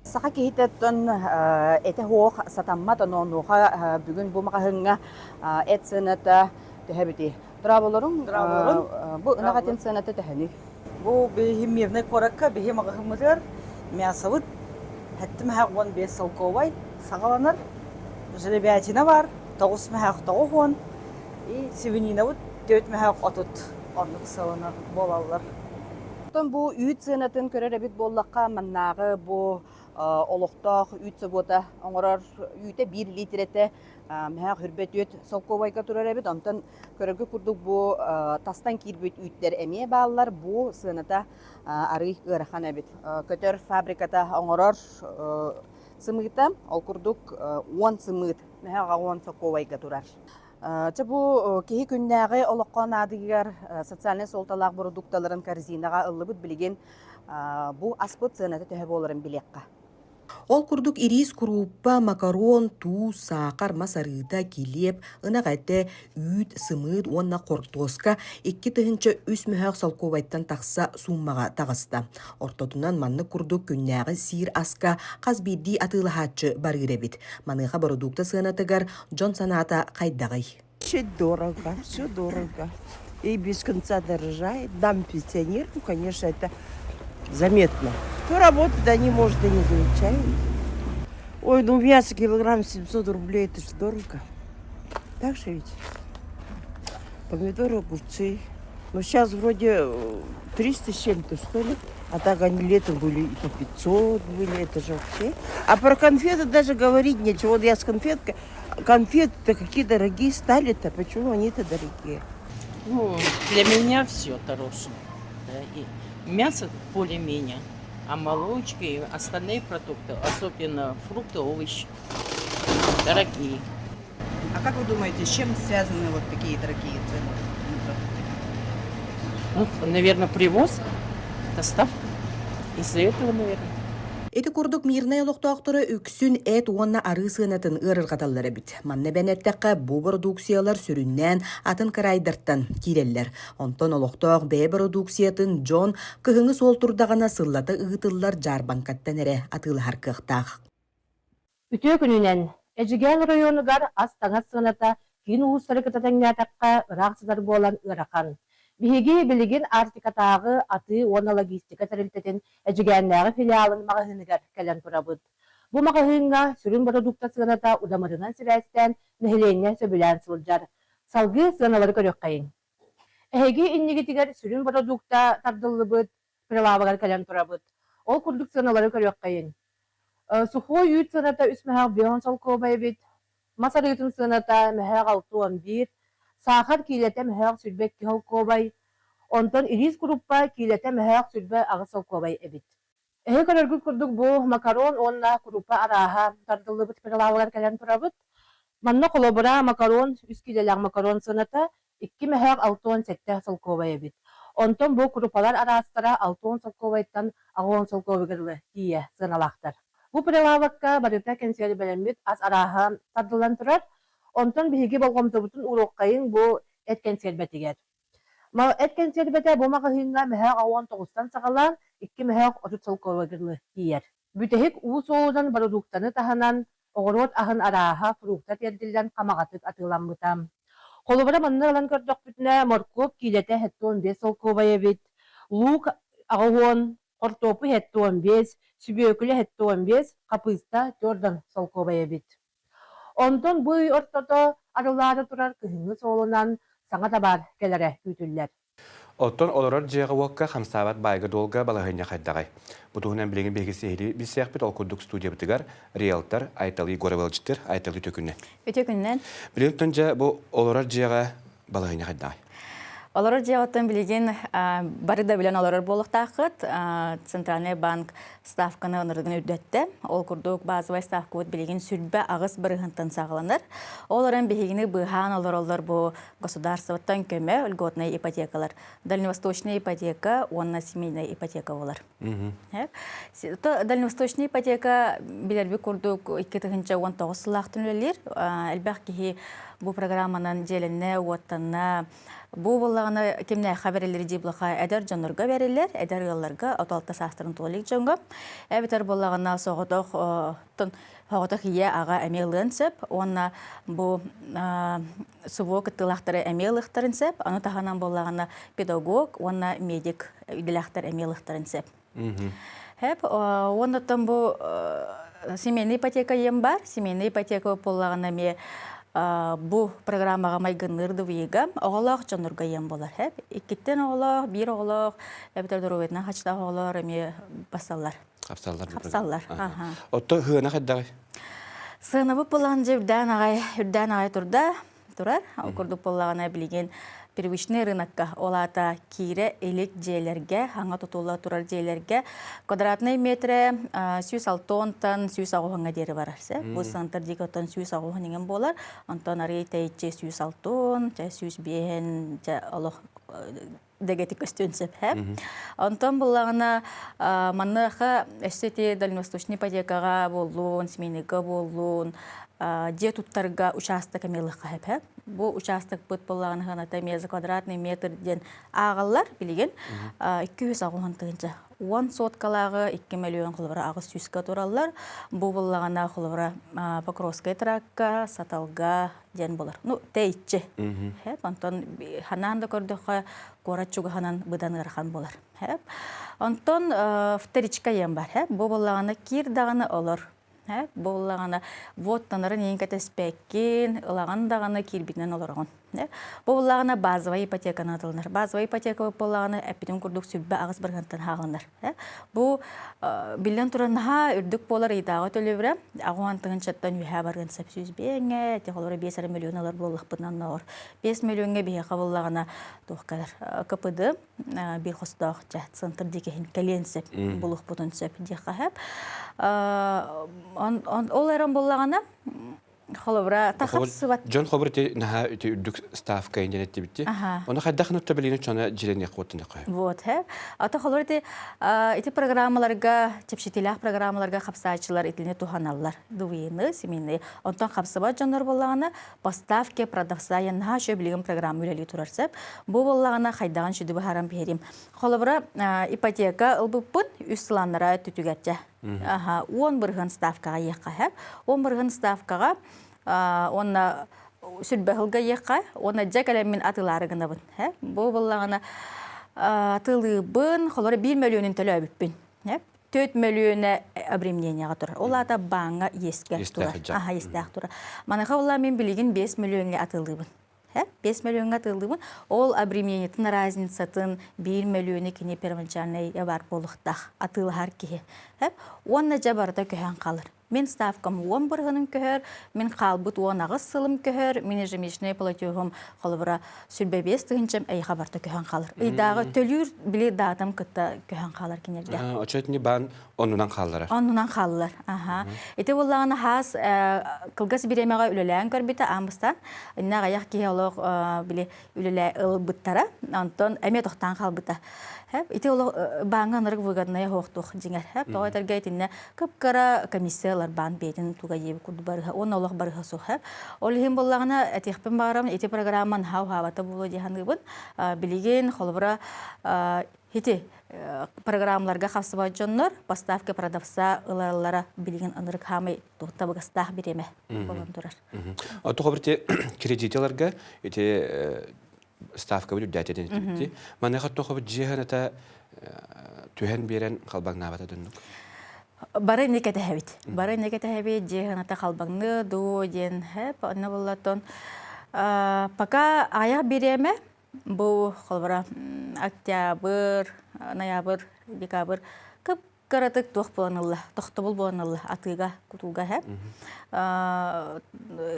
Саха киһитэ оттон этэ суох сатаммат, онуоха бүгүн бу маҕаһыыҥҥа эт сыаната төһө эбитий? Дорооболоруҥ, бу ынах этин сыаната төһөнүй? Бу биһи Мирный куоракка биһи маҕаһыыммытыгар мясобыт хэттим 15 солкуобай саҕаланар. Жеребятина бар, тоҕус мөһөөх тоҕус и свининабыт төрт мөһөөх отут оннук сыаланар буолаллар. Оттон бу үүт сыанатын көрөр эбит буоллахха, маннааҕы бу олохтоох үүт собуота оҥорор үүтэ биир литрэтэ мөһөөх үрбэ түөрт солкуобайга турар эбит. Онтон көрөргө курдук бу тастан киирбит үүттэр эмиэ бааллар. Бу сыаната арыый ыарахан эбит. Көтөр фабриката оҥорор сымыыта, ол курдук уон сымыыт мөһөөх уон солкуобайга турар. Чэ бу киһи күннээҕи олоххо наадыйар социальнай суолталаах бородуукталарын корзинаҕа ыллыбыт билигин бу аспыт сыаната төһө буоларын билиэххэ. Ол курдук ириис курууппа, макарон, туус, саахар, мас арыыта, килиэп, ынах этэ, үүт, сымыыт уонна хортуоска 2003 мөһөөх солкуобайтан тахса сууммаҕа таҕыста. Ортотунан маннык курдук күннээҕи сиир аска хас биирдии атыылаһааччы барыыр эбит. Маныаха бородуукта сыанатыгар дьон санаата хайдаҕый? Очень дорого, все дорого. И без конца дорожает. Нам, пенсионерам, конечно, это заметно. Кто работает, они, может, и не замечают. Ой, ну мясо килограмм 700 рублей, это же дорого. Так же ведь? Помидоры, огурцы. Ну, сейчас вроде 300 с чем-то, что ли. А так они летом были и по 500 были, это же вообще. А про конфеты даже говорить нечего. Вот я с конфеткой. Конфеты-то какие дорогие стали-то, почему они-то дорогие? Ну, для меня все дороже. Да, и мясо более-менее, а молочки и остальные продукты, особенно фрукты, овощи, дорогие. А как вы думаете, с чем связаны вот такие дорогие цены на продукты? Ну, наверное, привоз, доставка. Из-за этого, наверное. Ити курдук Мирнэй олохтоохторо үксүн эт уонна арыы сыанатын ыарырҕаталлар эбит. Манна эбэн эттэххэ, бу бородууксуйалар сүрүннээн атын кыраайдартан киирэллэр. Онтон олохтоох бэйэ бородууксуйатын дьон кыһыҥҥы суол турдаҕына сыллата ыытыллар дьаарбаҥкаттан эрэ атыылаһар кыахтаах. Үтүө күнүнэн! Эдьигээн оройуонугар ас-таҥас сыаната киин улуустары кытта тэҥнээтэххэ, ыраах сытар буолан ыарахан. Биһиги билигин Арктикатааҕы атыы уонна логистика тэрилтэтин Эдьигээннээҕи филиалын маҕаһыыныгар кэлэн турабыт. Бу маҕаһыыҥҥа сүрүн бородуукта сыаната удамырынан сибээстээн нэһилиэнньэ сөбүлээн сылдьар. Салгыы сыаналары көрүөххэйиҥ. Эһиги иннигитигэр сүрүн бородуукта тардыллыбыт прилавогар кэлэн турабыт. Ол курдук сыаналары көрүөххэйиҥ. Сухой үүт сыаната үс мөһөөх бион солкуобай эбит, мас арыытын сыаната мөһөөх 61, саахар киилэтэ мөһөөх 22 солкуобай, онтон ириис куруппа киилэтэ мөһөөх 28 солкуобай эбит. Эһи көрөргүт курдук бу макарон уонна курупа арааһа тардыллыбыт прилавыгар кэлэн турабыт. Манна холобура макарон үс киилэлээх макарон сыаната икки мөһөөх 67 солкуобай эбит. Онтон бу курупалар араастара 60 солкуобайтан 80 солкуобайга дылы тиийэ сыаналаахтар. Бу прилавокка барыта кэнсиэрбэлэммит ас арааһа тардыллан турар. Онтон биһиги болҕомтобутун ууруоххайыҥ бу эт кэнсиэрбэтигэр. Эт кэнсиэрбэтэ бу маҕаһыыҥҥа мөһөөх 19-тан саҕалаан икки мөһөөх 30 солкуобайга дылы тиийэр. Бүтэһик уу суолунан бородууктаны таһынан, оҕуруот аһын арааһа, фрукта тиэрдиллэн хамаҕатык атыыламмыта. Холобура, манна ылан көрдөхпүтүнэ, моркуоп киилэтэ 75 солкуобай эбит, луук 80, хортуоппуй 75, сүбүөкүлэ 75, хапыыста 40 солкуобай эбит. Онтон бу ый ортото арыллаары турар кыһыҥҥы суолунан саҥа табаар кэлэрэ күүтүллэр. Оттон олорор дьиэҕэ-уокка хамсаабат баайга-дуолга балаһыанньа хайдаҕай? Бу туһунан билигин биһиги сиһилии билсиэхпит. Ол курдук студиябытыгар риэлтор Айталы Егорова ыалдьыттыыр. Айталы үтүө күннэн. Үтүө күннэн. Билигин дьэ бу олорор дьиэҕэ балаһыанньа хайдаҕай? Олорор дьиэҕиттэн билигин бары да билэн олорор буолуохтааххыт. Центральный банк ставканы ынырыгын үрдэттэ. Ол курдук базовай ставкабыт билигин 28 бырыһынтан саҕаланар. Ол эрэн биһигини быыһаан олороллор бу государствоттан көмө льготнай ипотекалар. Дальневосточная ипотека уонна семейная ипотека болар. Дальневосточная ипотека билэрбит курдук 2019 сыллаахтан үлэлиир. Элбэх киһи бу программанан дьиэлэннэ, уоттанна. Бу буоллаҕына кимнээххэ бэриллэр дии булаха эдэр дьоннорго бэриллэр, эдэр ыалларга, 36 саастарын туола илик дьоҥҥо. Эбэтэр буоллаҕына соҕотох соҕотох ийэ аҕа эмиэ ылыан сөп уонна бу СВО кыттыылаахтары эмиэ ылыахтарын сөп. Аны таһынан буоллаҕына педагог уонна медик идэлээхтэр эмиэ ылыахтарын сөп. Хэп, уонна бу семейный ипотека иэм бар. Семейный ипотека буоллаҕына эмиэ бу программаҕа майгынныыр дубуйга оҕолоох дьоннорго иэм буолар. Хэп, иккиттэн оҕолоох, биир оҕолоох, эбэтэр доруобуйатынан хаччылаах оҕолор эмиэ бассаллар. Хапсаллар. Хапсаллар. Отто сыана хайдаҕый? Сыанабыт булан дьэ үрдээн аҕай, үрдээн аҕай турда, турар. Ол курдук буоллаҕына билигин первичный рынокка, ол аата киирэ илик дьиэлэргэ, хаҥа тутулла турар дьиэлэргэ квадратный метрэ 106-тан 108-ҥа диэри барар. Бу центр диэки оттон 108 иҥэн буолар. Онтон арый тэйиччи 106, 105 дьэ олох дэгэтик көстүөн сөп һэ. Онтон буллаҕына маныаха өссө ити дальневосточный ипотекаҕа буоллун, сменыга буоллун, дьиэ туттарга учаастак эмиэ ылыахха сөп һэ. Бу учаастакпыт буоллаҕына сыаната эмиэ за квадратный метр диэн ааҕаллар билигин 280 тыһыынча. Уон соткалааҕы 2 миллион холобура аҕыс сүүскэ тураллар. Бу буллаҕына холобура Покровскай тракка, Саталга диэн буолар. Ну, тэйиччи. Хэп, онтон ханаан да көрдөххө, куорат чугаһынан быдан ыарахан буолар. Хэп. Онтон вторичка диэн бар. Хэп, бу буоллаҕына киир даҕаны олор. Хэп, бу буоллаҕына воттанарын иин кэтэспэккин, ылаҕын даҕаны киирбитинэн олороҕун. Бу буоллаҕына базовай ипотеканы атылынар. Базовай ипотека буоллаҕына эппитин курдук 28 бырыһыантан хаалынар. Бу биллэн туран наһаа үрдүк буолар ыйдааҕы төлөбүрэ аҕыс тыһыынчаттан үөһээ барыан сөп сүүс биэҥҥэ ити холобура биэс эрэ миллион ылар буоллахпытына оннооҕор биэс миллиоҥҥа биһиэхэ буоллаҕына туох кэлэр КПД биир хостоох дьэ центр диэки кэлиэн сөп булуохпутун сөп диэххэ сөп ол эрэн буоллаҕына Холобура, тахсыбат. Дьон холобур ити наһаа ити үрдүк ставка иннин эттибитти. Оны хайдах нутта билигин чона дьилэниэх куоттун дакай. Вот, хэ. Ата холобур ити ити программаларга, чэпчэтиилээх программаларга хапсааччылар итини туһаналлар. Дувины, семейные. Онтон хапсыбат дьоннор боллаҕына поставки продавца наһаа үчүгэй билигин программа үлэлии турар сөп. Бу боллаҕына хайдаҕын сүдү быһааран биэрим. Холобура, ипотека ылбыппын үс сыланнара түтүгэрчэ. Аха, 10% ставкаҕа иэххэ сөп. 10% ставкаҕа уонна сүрбэ сылга иэххэ, уонна дьэ кэлэммин атыылаары гынабын. Бу буоллаҕына атыылыыбын, холобура 1 мөлүйүөнүн төлөөбүппүн. 4 мөлүйүөнэ обременениеҕа турар. Ол аата бааҥҥа иэскэ турар. Аха, иэстээх турар. Маныаха буолла мин билигин 5 мөлүйүөҥҥэ атыылыыбын. 5 мөлүйүөҥҥэ атыылыыбын. Ол обременениетын разницатын 1 мөлүйүөнү кини первоначальный бар буолуохтаах атыылаһар киһи. Уонна дьэ барыта көһөн хаалар. Мин ставкам 10 бырыһыным көһөр, мин хаалбыт 18 сылым көһөр, мин ежемесячный платежум холобура 25 тыһынчам эйиэхэ барта көһөн хаалар. Ыйдааҕы төлүүр били даатам кытта көһөн хаалар кинилэргэ. Оччотуни баан оннунан хаалларар. Оннунан хааллар. Аха. Ити буоллаҕына хаас кылгас бириэмэҕэ үлэлээн көрбүтэ аан бастаан. Иннэ аҕыйах киһи олох били үлэлээ ылбыттара. Онтон эмиэ тохтоон хаалбыта. Ити олох бааҥҥа ынырык выгодная суохтуох дьиҥэр. Тоҕо этэргэ итиннэ кып-кыра комиссия ылар баан бэйэтин туга диэбит курдук барыһа уонна олох барыһа суох. Ол иһин буоллаҕына этиэхпин баҕарабын ити программа наһаа уһаабата буолуо дии саныыбын. Билигин холобура ити программаларга хапсыбат дьоннор поставка продавца ылаллара билигин ынырык хаамай табыгастаах бириэмэ буолан турар. Оттон хобурти кредити ыларга ити ставкабыт үрдээтэ диэн Маныаха тохобут дьиэһэн это түһэн биэрэн халбаҥнаабата дөннүк. Бары не кэтэһэбит. Бары не кэтэһэбит дьиэһэн халбаҥны дуу диэн хэп онно буллатон пока аяқ бириэмэ бу холбора октябрь, ноябрь, декабрь кып кыратык туох буолан ылла, тохтобул буолан ылла атыыга, кутууга хэп.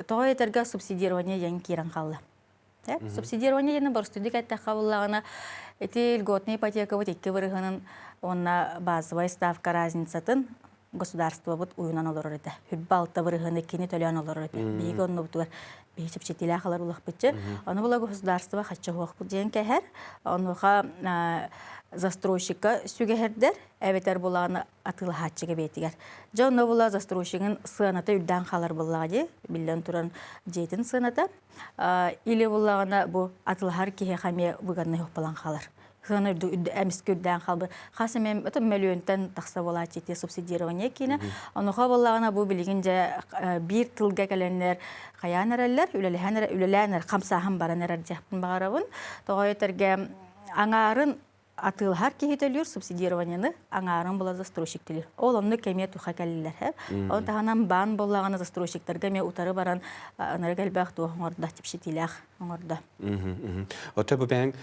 Тоҕо этэргэ субсидирование диэн киирэн хаалла. Субсидирование диэн боростуйдук эттэххэ буоллаҕына, ити льготный ипотекабыт икки бырыһыанын уонна базовая ставка разницатын государствобыт уйунан олорор этэ. Хүрбэ алта бырыһыаны кини төлөөн олорор этэ. Биһиги оннубутугар биһи чэпчэтиилээх ылар улахпытчы. Ону була государство хачча хуохпут диэн кэһэр. Онуоха застройщикка сүгэһэрдэр, эбэтэр булааны атыылаһааччыга бэйэтигэр. Дьэ онно була застройщигын сыаната үрдээн хаалар буоллаҕа дии, биллэн туран дьиэтин сыаната. Или буллаҕына бу атыылаһар киһиэхэ эмиэ выгодный балан хаалар. Сыана эмискэ үрдээн хаалбыт. Хас эмэ мөлүйүөнтэн тахса буолааччы ити субсидирование киинэ. Онуоха буоллаҕына бу билигин дьэ биир тылга кэлэннэр хайаан эрэллэр, үлэлэһэн эрэ, үлэлээн эрэ, хамсааһын баран эрэр диэхпин баҕарабын. Тоҕо этэргэ аҥаарын атыылаһар киһи төлүүр субсидированиены аҥаарын була застройщик төлүүр. Ол оннук эмиэ туха кэллилэр. Ол таһынан баан буоллаҕына застройщиктарга эмиэ утары баран ынырык элбэх туох оҥордо, чэпчэтиилээх оҥордо. Ото бу бэйэҥ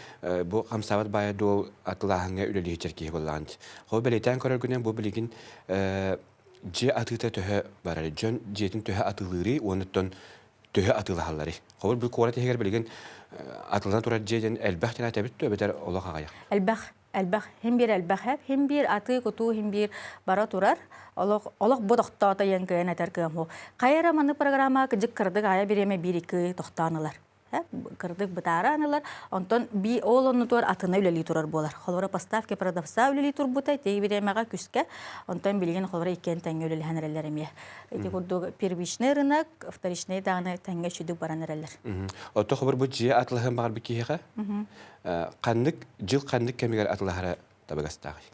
бу хамсаабат баайа дуол атылааһыҥҥа үлэлиһичэр киһи буоллаҕын. Хол бэлиэтээн көрөргүнэн бу билигин дьиэ атыыта төһө барар, дьон дьиэтин төһө атыылыырый уонуттан төһө атыылаһалларый? Холобур, бу куорат иһигэр билигин атылана турар дьиэ диэн элбэх диэн этэбит дуо эбэтэр олох аҕыйах? Элбэх, элбэх. Хим биир элбэх хэп, хим биир атыы-кутуу хим биир бара турар. Олох, олох бу тохтоото диэн кыайан этэр кыам суох. Хайа эрэ маннык программа кыдьык кырдык аайа бириэмэ биир-икки тохтоон ылар. Кырдык бытааран ылар. Онтон би ол оннутугар атына үлэлии турар буолар. Холобура поставки продавца үлэлии турбута ити бириэмэҕэ күскэ. Онтон билигин холобура иккиэн тэҥҥэ үлэлэһэн эрэллэр эмиэ. Ити курдук первичный рынок, вторичный даҕаны тэҥҥэ үчүгдүк баран эрэллэр. Ото хобор бу дьиэ атылаһын баҕарбыт киһиэхэ ханнык дьыл ханнык кэмигэр атылаһара табыгастааҕый?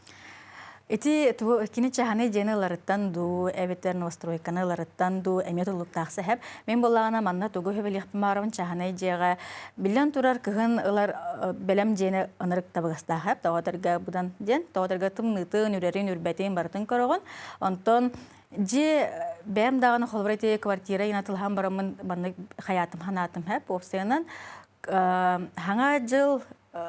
Ити кини чаһаны дьиэни ыларыттан дуу, эбэтэр новостройканы ыларыттан дуу эмиэ тулуктаах сэһэп. Мин буоллаҕына манна тугу сөбүлүөхпүн баҕарабын чаһынай дьиэҕэ биллэн турар кыһын ылар бэлэм дьиэни ынырык табыгастаах эп. Тоҕо будан диэн, тоҕо тымныытын, үрэрин, үрбэтин барытын көрөҕүн. Онтон Дьиэ бэйэм даҕаны холобура ити квартира инатылаһан бараммын маннык хайаатым ханаатым хэп уопсайынан хаҥа дьыл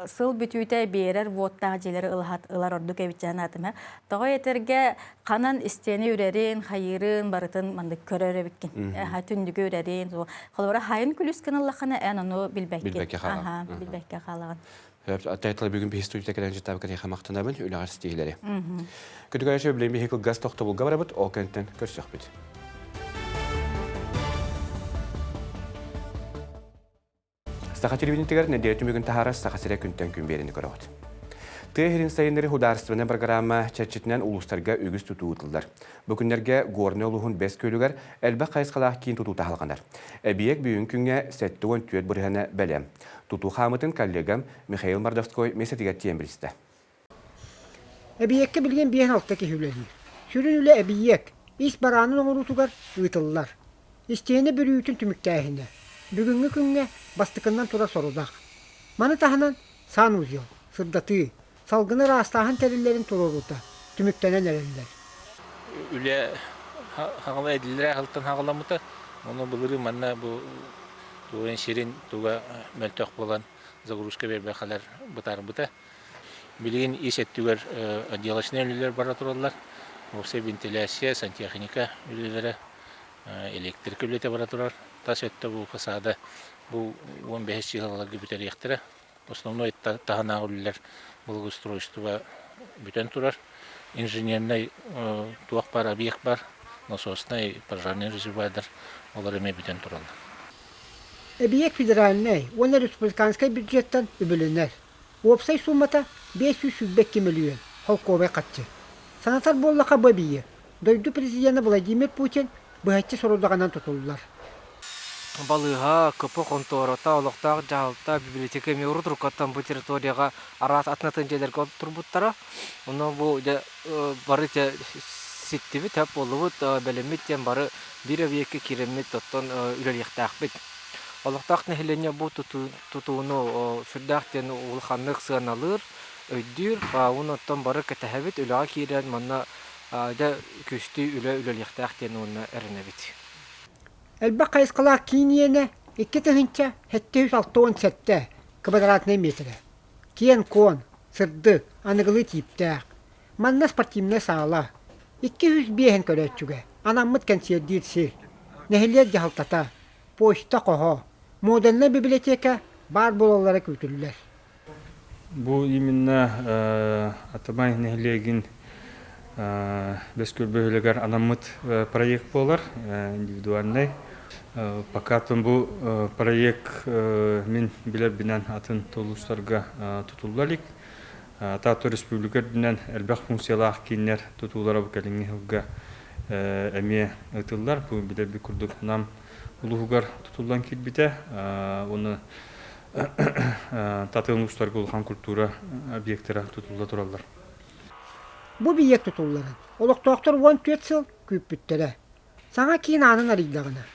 сыл бүтүүтэ биэрэр уоттаах дьиэлэри ылаһат ылар ордук эбит санаатым һэ тоҕо этэргэ ханан истиэни үрэрин хайыырын барытын маннык көрөр эбиккин түннүгү үрэрин холобура хайын күлүскэн ыллаххына эн ону билбэккин билбэккэ хаалаҕын. Тайтла бүгүн биһи студията кэлэн жытаабы кэтиэхэ махтанабын, үлэҕэр ситиһилэри. Күтүгәрэ билин биһи кылгас тохтобулга барабыт, ол кэнтэн көрсөхпүт. Саха телевидениетигэр нэдиэлэ түмүгүн таһаарар Саха сирэ күнтэн күн биэрэни көрөҕүт. Тыа иһирин сайыннары худаарыстыбаннай программа чэрчитинэн улуустарга үгүс тутуу ыытыллар. Бу күннэргэ Горнай улууһун Бэс Күөлүгэр элбэх хайысхалаах киин тутуута салҕанар. Эбийиэк бүгүн күҥҥэ 74 бырыһыана бэлэм. Тутуу хаамытын коллегам Михаил Мордовской миэстэтигэр тиийэн билистэ. Эбийиэккэ билигин 5-6 киһи үлэлиир. Сүрүн үлэ эбийиэк ис бараанын оҥоруутугар ыытыллар. Истиэнэ бүрүүтүн түмүктээһинэ бүгүҥҥү күҥҥэ бастакыннан турар сорудах. Маны таһынан санузел, сырдатыы, салгыны ыраастааһын тэриллэрин туруоруута түмүктэнэн эрэллэр. Үлэ хаҕала эдиллэрэ аһылтан хаҕаламмыта. Ону былырыын манна бу тугун сирин туга мөлтөх буолан загрузка биэрбэхэлэр бытаарбыта. Билигин ис өттүгэр отделочнай үлэлэр бара тураллар. Уопсай вентиляция, сантехника үлэлэрэ, электрика үлэтэ бара турар. Тас өттө бу фасада бу 15 чыһылаларга бүтэриэхтэрэ. Основной таһынааҕы үлэлэр благоустройство бүтэн турар. Инженернэй туох бар объект бар, насоснай, пожарный резервуардар олор эмиэ бүтэн тураллар. Эбийиэк федеральнай уонна республиканскай бюджеттан үбүлэнэр. Уопсай суумата 522 мөлүйүөн холкуобай харчы. Санатар буоллахха бу эбийиэк дойду президенэ Владимир Путин быһаччы сорудаҕынан тутуллар. Балыыһа, КП хонтуората, олохтоох дьаһалта, библиотека эмиэ урут уруккаттан бу территорияҕа араас атын-атын дьиэлэргэ турбуттара. Онно бу дьэ бары дьэ ситтибит, сөп буоллубут, бэлэммит диэн бары биир эбийиэккэ киирэммит оттон үлэлиэхтээхпит. Олохтоох нэһилиэнньэ бу тутууну сүрдээх диэн улаханнык сыаналыыр, өйдүүр. Уонна оттон бары кэтэһэбит, үлэҕэ киирэн манна дьэ күстүү үлэ үлэлиэхтээх диэн уонна эрэнэбит. Элбэх хайысхалаах киин иэнэ 2767 квадратнай миэтэрэ. Киэн-куон, сырдык, аныгылыы тииптээх. Манна спортивнай саала, 205 көрөөччүгэ анаммыт кэнсиэрдиир сир, нэһилиэк дьаһалтата, почта хоһо, модульнай библиотека баар буолаллара күүтүллэр. Бу именно Атамай нэһилиэгин Бэскүл бөһүөлэгэр анаммыт проект буолар, индивидуальнай. Пока бу проект мин билэрбинэн атын улуустарга тутулла илик. Таатта республика үрдүнэн элбэх функциялаах кииннэр тутуулара бу кэлиҥҥи сылга эмиэ ыытыллар. Бу билэрбит курдук Нам улууһугар тутуллан киирбитэ. Уонна Татын улуустарга улахан культура объектара тутулла тураллар. Бу бийиэк тутулларын олохтоохтор 14 сыл күүппүттэрэ. Саҥа киин аанын арыйдаҕына,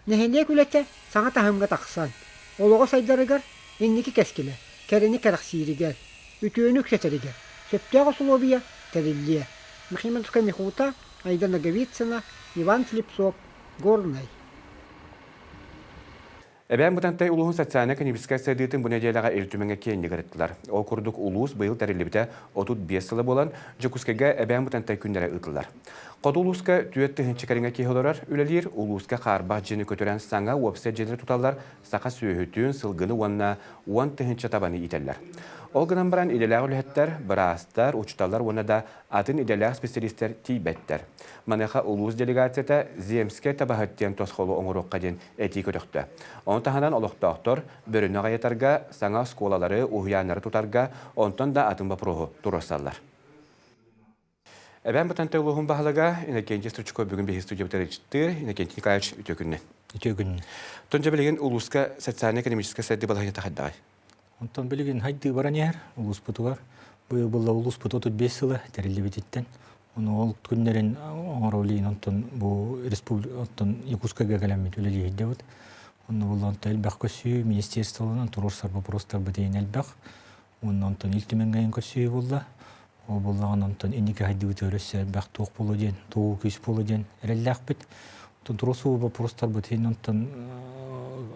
нэһилиэк үлэтэ саҥа таһымҥа тахсан, олоҕо сайдарыгар, инники кэскилэ кэрэни кэрэхсииригэр, үтүөнү үксэтэригэр сөптөөх усулуобуйа тэриллиэ. Михимовская Михута, Айда Ноговицына, Иван Слепцов, Горнай. Эбээн Бытантай улууһун социально-экономическай сайдыытын бу нэдиэлэҕэ Ил Түмэҥҥэ киэҥник ырыттылар. Ол курдук улуус быйыл тэриллибитэ 35 сыла буолан, Дьокуускайга Эбээн Бытантай күннэрэ ыытыллар. Хоту улууска 4000 кэриҥэ киһи олорор, үлэлиир, улууска хаарбах дьиэни көтүрэн саҥа уопсай дьиэлэри туталлар, саха сүөһүтүн, сылгыны уонна 10 000 табаны иитэллэр. Ол гынан баран идэлээх үлэһиттэр, быраастар, учууталлар уонна да атын идэлээх специалистэр тиийбэттэр. Маныаха улуус делегацията Земскэй табаһыт диэн тосхолу оҥоруохха диэн этии көтөхтө. Ону таһынан олохтоохтор бөрөнү аҕыйатарга, саҥа оскуолалары, уһуйааннары тутарга, онтон да атын боппуруоһу туруорсаллар. Эбээн Бытантай улууһун баһылыга Иннокентий Стручков бүгүн биһиги студиябытыгар ыалдьыттыыр. Иннокентий Николаевич, үтүө күнүнэн. Үтүө күнүнэн. Тон билигин улууска социально-экономическай сайдыы балаһыанньата хайдаҕый? Онтон билигин хайдыы баран иһэр улууспутугар. Быйыл булла улууспут 35 сыла тэриллибититтэн. Ону ол күннэрин оҥоро онтон бу республика оттон Якутскайга кэлэммит үлэлииһирдэбит. Онно булла онтон элбэх көссүү министерстволанан туруорсар вопростарбыт иһин элбэх. Уонна онтон Ил Түмэҥҥэ көрсүһүү булла. Ол буллаҕын онтон инники хайдыбыт өссө элбэх туох буолуо диэн, тугу күүс буолуо диэн эрэллээхпит. Онтон туруорсуу боппуруостарбыт иһин онтон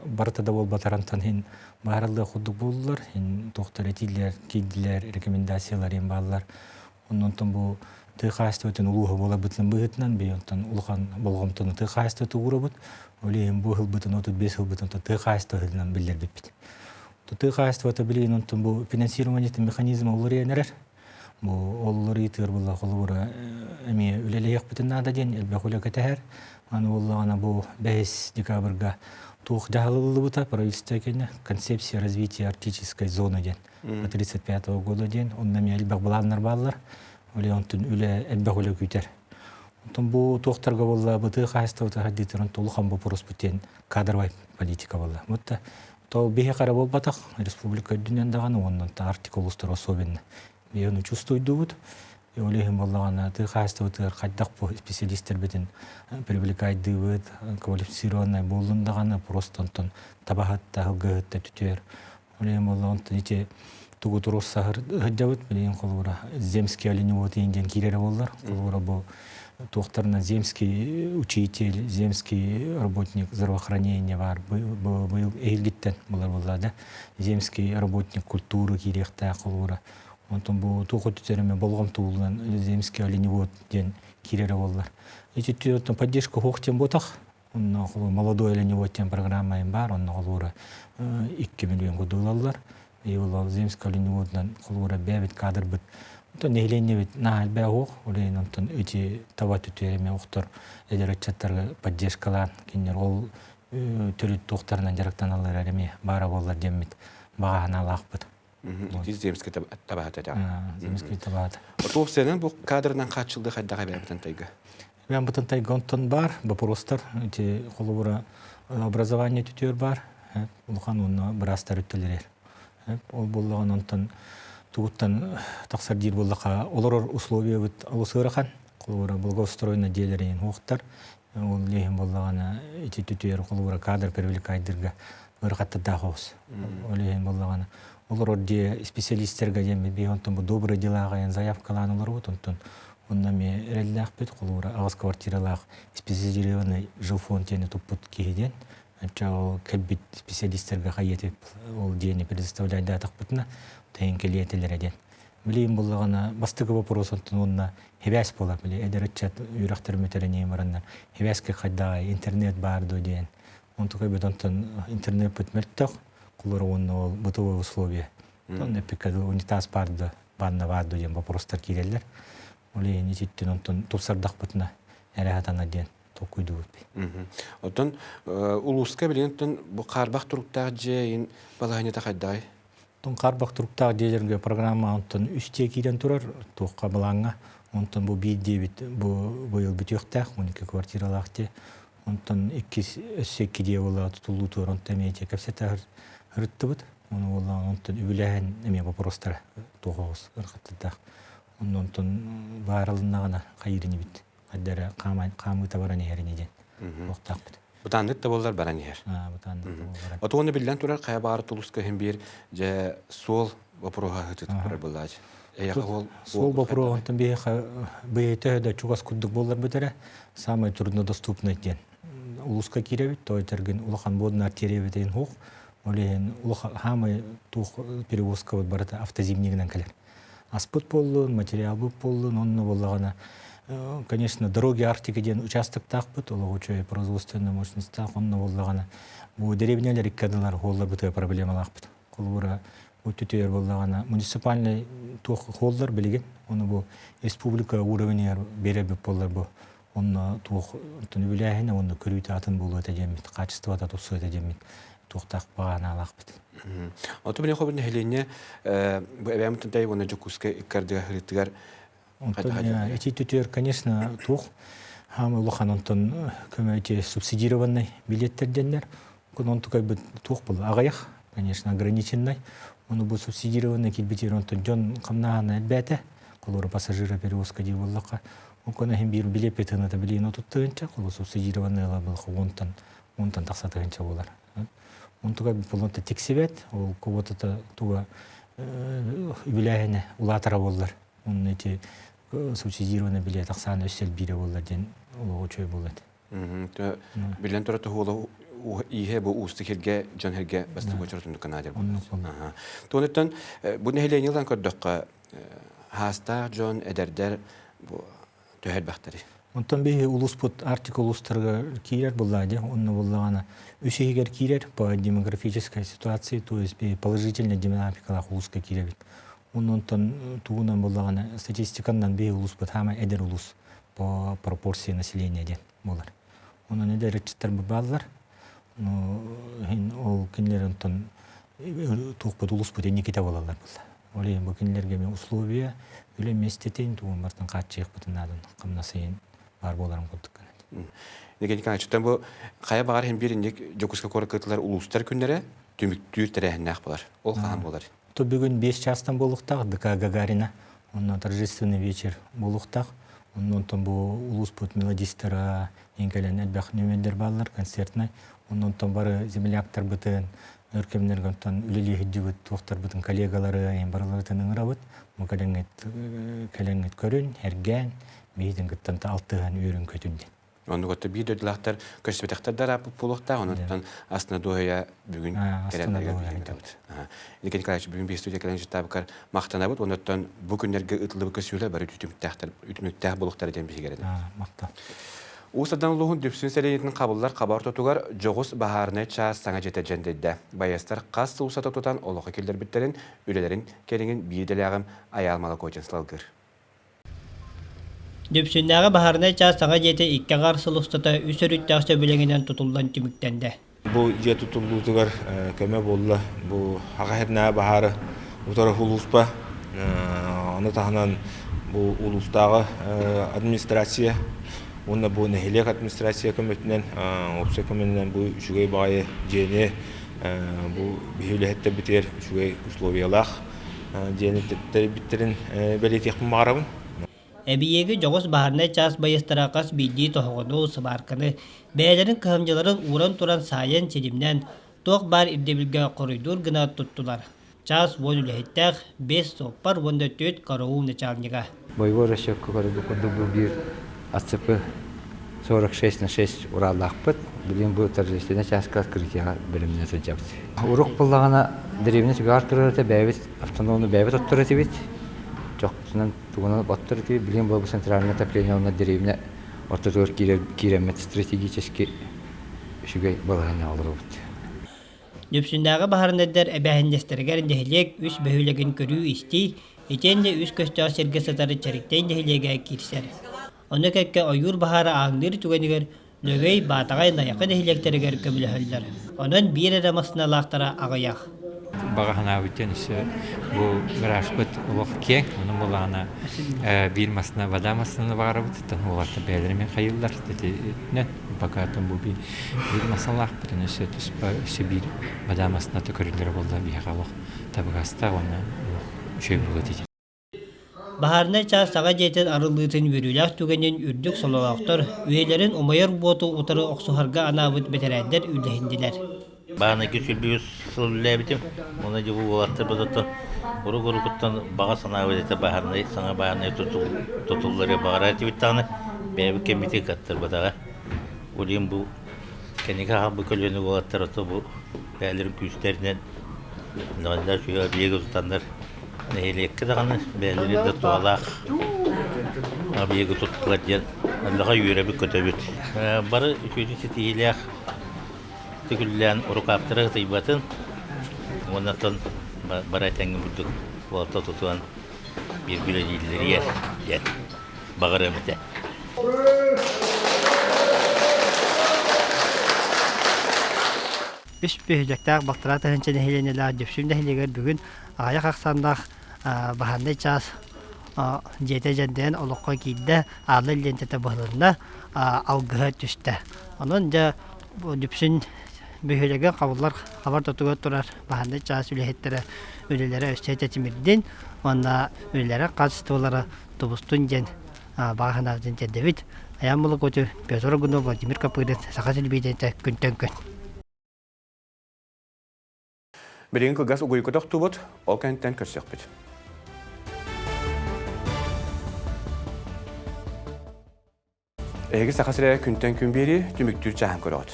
барыта да буолбатар онтон иһин баарыллыах курдук буоллулар. Иһин туохтар этиилэр, киирдилэр, рекомендациялар иһин бааллар. Онон онтон бу тыа хаһаайыстыбатын улууһа буоларбытын быһыытынан би онтон улахан болҕомтону тыа хаһаайыстыбата уурабыт. Ол иһин бу ылбытын 35 ылбытын тыа хаһаайыстыбатынан биллэрбиппит. Тыа хаһаайыстыбата билигин онтон бу финансирование механизма уларыйан эрэр. Бу ол уларыйытыгар буолла холобура эмиэ үлэлэһиэхпитин наада диэн элбэх үлэ кэтэһэр. Аны буоллаҕына бу бэһис декабрга туох дьаһалыллыбыта правительство кэннэ концепция развития арктической зоны диэн до 35 года диэн онно эмиэ элбэх былааннар бааллар. Ол онтон үлэ элбэх үлэ күүтэр. Онтон бу туохтарга буолла бу тыа хаһаайыстыбата хайдыытын улахан боппуруоспут диэн кадровай политика буолла. Вот То биһиэхэ эрэ буолбатах, республика үрдүнэн даҕаны уонна Арктика улуустара особенно. Биһи ону чувствуйдубут. Ол иһин буоллаҕына тыа хаһаайыстыбатыгар хайдах бу специалистэрбитин привлекайдыыбыт, квалифицированнай буоллун даҕаны, просто онтон табаһыт да, сылгыһыт да түтүөр. Ол иһин буоллаҕына онтон ити тугу туруорсаһыр сылдьабыт, билигин холобура земский оленевод диэн киирэрэ буоллар, холобура бу туохтарынан земский учитель, земский работник здравоохранения баар быйыл эһилгиттэн булар буолла да земский работник культуры киириэхтээх холобура онтон бу туох өттүтэрэ болҕомтуулунан земский оленевод диэн киирэрэ буоллар. Ити поддержка хуох диэн буотах. Онно молодой оленевод диэн программа баар, онно холуура 2 миллион кудуулаллар. И ол земский оленеводунан холуура бэбит кадрбыт. Онтон нэһилиэнньэбит наһаа элбэх уох, ол онтон ити таба түтүөреме охтор эдэр ыччаттарга поддержкалаан кинилэр ол төрүт туохтарынан дьарыктаналлар эмиэ баара буоллар диэммит баҕа санаалаахпыт. Ити земский табаһыт этэ. Земский табаһыт. Отуопсайынан бу кадрынан хааччылды хайдах эбээбитин тайга? Эбээн бытын тайга онтон бар, вопростар, ити холобура образование түтүөр бар, улахан уонна быраастар үттэлэрэр. Ол буоллаҕын онтон тугуттан тахсар диир буоллаха олорор условиябыт олус ыарахан. Холобура благоустроено дьиэлэрин хуохтар. Ол лиһин буоллаҕына ити түтүөр холобура кадр привлекайдырга ыарахаттардаах оҕус. Ол иһин буоллаҕына олорор дьиэ специалистерга диэн би онтон бу добрые дела аҕайан заявкалаан олоробут онтон онно эмиэ эрэллээхпит холобура аҕыс квартиралаах специализированный жилфонд диэни туппут киһи диэн Ачча ол кэлбит специалистерга хайыаты ол диэни предоставляйдаатахпытына тэйин кэлиэтилэрэ диэн. Билигин буллаҕына бастакы вопрос онтон уонна хибээс буолар били эдэр ыччат үөрэхтэр мүтэрэниэ бараннар хибээскэ хайдаҕай интернет баар дуо диэн онтукай бит онтон интернет мөлтөх кулар уонна ол бытовой условия онно эппиккэ унитаз баар да ванна баар дуо диэн вопростар киирэллэр ол иһин ититтэн онтон тупсардахпытына эрэ хатана диэн толкуйдуубут. Оттон улууска билигин бу хаарбах туруктаах дьиэ иин балаһыанньата хайдаҕай? Онтон хаарбах туруктаах дьиэлэргэ программа онтон үс дьиэ киирэн турар, туохха былааҥҥа. Онтон бу биир дьиэбит бу быйыл бүтүөхтээх, 12 квартиралаах дьиэ. Онтон иккис өссө икки дьиэ буолла тутуллуу турар, онтон эмиэ дьиэ кэпсэтэ ырыттыбыт. Ону буоллаҕына онтон үбүлээһин эмиэ боппуруостара туох оҕус ырхаттардаах. Онно онтон баарылыннаҕына хайыыр инибит. Хайда эрэ хаамыыта баран иһэр ини диэн туохтаахпыт. Бытааннык да буоллар баран иһэр. Бытааннык да буоллар. Отуону биллэн турар хайа баҕар тулуска иһин биир дьэ суол боппуруоһа ыһытытып турар буоллаачы. Эйэхэ суол Суол боппуруоһунтан биһиэхэ бэйэтэ да чугас курдук буолларбыт эрэ самый труднодоступный диэн улууска киирэбит той тэргин улахан буодунар тиэриэбитин хух ол иһин улахан хаамай туох перевозкабыт барыта автозимнигинэн кэлэр аспыт буоллун, материалбыт буоллун, онно буоллаҕына, конечно, дороги Арктики диэн участоктаахпыт, олох үчүгэй производственная мощностьтаах, онно буоллаҕына, бу дэриэбинэлэр икки ардылар хуолларбытыгар проблемалаахпыт. Холобура, бу түтүөр буоллаҕына, муниципальный туох хуоллар билигин, ону бу республика уровенигэр биэрэрбит буоллар бу онно туох онтон үбүлээһинэ уонна көрүүтэ атын буолуо этэ диэммит, хаачыстыбата тупсуо этэ диэммит туохтаах баҕанаалаахпыт. Оту билин хобун нэһилиэнньэ бу эбээм Тынтай уонна Дьокуускай иккардыга хырыытыгар Онтон эти түтүөр, конечно, туох хаамы улахан онтон көмө эти субсидированный билеттер диэннэр онтукайбыт туох буолла аҕыйах, конечно, ограниченный. Ону бу субсидированный киирбитигэр онтон дьон хамнааһына элбээтэ. Холобура пассажира перевозка дии буоллахха, онкон иһин биир билиэппи тыыната билиин отуттыгынча, холу субсидированный ыла былха уонтан уонтан тахса тыһынча буолар. Онтуга булунта тиксибэт, ол квотата туга үбүлээһинэ улаатара буоллар. Онно ити субсидированный билет ахсаана өссө элбиирэ буоллар диэн олоҕу үчүгэй буолуо этэ. Билэн турар туһуола ииһэ бу уустук сиргэ дьон сиргэ бастакы очоротун канадер буолар. Туонуттан бу нэһилиэнньэ ылан көрдөххө хаастаах дьон эдэрдэр бу төһө элбэхтэрий? Онтон биһи улууспут Арктика улуустарыгар киирэр буллаа дии. Онно буллаҕына үс иһигэр киирэр по демографической ситуации, то есть положительная динамикалаах улууска киирэбит. Онтон тугунан буллаҕына статистиканан биһи улууспут хаама эдэр улуус по пропорции населения диэн буолар. Онон эдэр ыччаттар бааллар. Ол кинилэр онтон туохпут улууспут инникитэ буолаллар булла. Ол иһин бу кинилэргэ эмиэ условия, үлэ миэстэтин тугун барытын хааччыйыахпытын наадын хамнас иһин баар буоларын курдук гынан. Николай Николаевич, бу хайа баҕар иһин биир инник Дьокуускай куоракка ыытыллар улуустар күннэрэ түмүктүүр тэрээһиннээх буолар. Ол хаһан буолар? То бүгүн 5 чаастан буолуохтаах ДК Гагарина. Онно торжественный вечер буолуохтаах. Онтон бу улууспут мелодистара кэлэн элбэх нүөмэрдэр бааллар концертнай. Онтон бары земляктарбытын, өр кэмнэргэ онтон үлэлии сылдьыбыт туохтарбытын коллегалары барыларытын ыҥырабыт. Бу кэлэҥҥит кэлэҥҥит көрүн, эргээн, биһитин кыттан алтыһан үөрүн көтүн диэн. Оннук отто биир дойдулаахтар көрсүбэтэхтэр да арааппыт буолуохтаах, онон астына дуоһуйа бүгүн кэлэллэригэр биһиги Николай Николаевич бүгүн биир студия кэлэн дьыттаабыккар махтанабыт, онон бу күннэргэ ыытыллыбыт көсүүлэр бары үтүмүктээх буолуохтара диэн биһиги эрэнэбит. Махтал. Уус Алдан улууһун Дүпсүн сэлиэнньэтин хабыллар хаба ортотугар дьоҕус баһаарынай чаас саҥа дьиэтэ дьэндэйдэ. Байыастар хас сыл устата тутан олоххо киллэрбиттэрин, үлэлэрин кэриҥин биир идэлээҕим Айаал Малакотин салгыыр. Дүпсүннээҕи баһаарынай чаас саҥа дьиэтэ икки аҥаар сыл устата үс өрүттээх сөбүлэҥинэн тутуллан түмүктэннэ. Бу дьиэ тутуллуутугар көмө буолла. Бу Саха сиринээҕи баһаары утары улууспа, ону таһынан бу улуустааҕы администрация уонна бу нэһилиэк администрация көмөтүнэн, уопсай көмөнүнэн бу үчүгэй баҕайы дьиэни бу биһи үлэһиттэрбитигэр үчүгэй условиялаах дьиэни тэрийбиттэрин бэлиэтиэхпин баҕарабын. Эбийиэги дьоҕус баһаарынай чаас байыастара хас биирдии тоһоҕону, сыбаарканы бэйэлэрин кыһамньыларын ууран туран саайан силимнээн, туох баар ирдэбилгэ хоруйдуур гына туттулар. Чаас уон үлэһиттээх, биэс суоппар уонна түөрт караул начальнига. Боевой расчетка көрөргө курдук бу биир АЦП 46 на 6 Ураллаахпыт. Билигин бу торжественнай чааска открытиеҕа бэлэмнэнэ сылдьабыт. Урук буллаҕына дэриэбинэ түгэҕэр турар этэ, бэйэбит автономну бэйэбит оттор этибит. Чохпутунан тугунан оттор этибит. Билигин бу центральное отопление уонна дэриэбинэ ортотугар киирэммит стратегически үчүгэй балаһыанньаҕа олоробут. Дүпсүннээҕи баһаарынайдар эбээһинэстэригэр нэһилиэк үс бөһүөлэгин көрүү-истии, итиэннэ үс көстөөх сиргэ сытар Чэриктэй нэһилиэгэ киирсэр. Ону кэккэ ойуур баһаара ааҥныыр түгэнигэр Лөгөй, Баатаҕай, Найахы нэһилиэктэригэр көмөлөһөллөр. Онон биир эрэ массыыналаахтара аҕыйах. Баҕа санаабыттан өссө бу гаражпыт олох киэҥ, онон буоллаҕына биир массыына, вода массыынаны баҕарабыт, оттон уолаттар бэйэлэрэ эмиэ хайыыллар итинэн пока там бу биир массыыналаахпыт, онон өссө туспа өссө биир вода массыыната көрүллэрэ буолла биһиэхэ олох табыгастаах уонна олох үчүгэй буолуо этэ. Баһаарынай чаас саҥа дьиэтин арыллыытын үөрүүлээх түгэнин үрдүк сололоохтор үйэлэрин умайар уоту утары охсуһарга анаабыт бэтэрээннэр үллэһиннилэр. Баанайга сүлбүбүт сыл үлэлээбитим. Уонна дьэ бу уолаттарбыт оттон урук-урукуттан баҕа санаабыт этэ баһаарынай, саҥа баһаарынай тутуллары баҕарар этибит даҕаны бэйэбит кэммитигэр кыаттарбатаҕа. Ол иһин бу кэнники хаалбыт көлүөнэ уолаттар ото бу бэйэлэрин күүстэринэн Даҕаннар үчүгэй объегы тутаннар нэһилиэккэ даҕаны бэйэлэрин да туһалаах объегы туттулар диэн элбэҕи үөрэбит-көтөбүт. Бары үчүгэйдик ситиһиилээх түгүллээн рукавтара ытыйбатын уонна оттон бары этэҥҥэ бурдук буолта тутуһан бииргэ үлэлииллэригэр диэн баҕарыам этэ. Үс бөһүөлэктээх балтараа тыһыынча нэһилиэнньэлээх Дүпсүн нэһилиэгэр бүгүн аҕыйах ахсааннаах баһаарынай чаас дьиэтэ дьэндэйэн олоххо киирдэ, аала лиэнтэтэ быһылынна, алгыһа түстэ. Онон дьэ Дүпсүн бөһүөлэгэр хабыллар хабар тотугар турар баһаарынай чаас үлэһиттэрэ үлэлэрэ өссө тэтимирдин уонна үлэлэрэ хаачыстыбалара тубустун диэн баҕа санаабытын тиэрдэбит. Айаан Молокотев, Петр Аргунов, Владимир Копырин, Саха телевидениетэ күнтэн күн. Билигин кылгас угуйука тохтуубут, ол кэнниттэн көрсүөхпүт. Эһиги Саха сирэ күнтэн күн биэрии түмүктүүр чааһын көрөҕүт.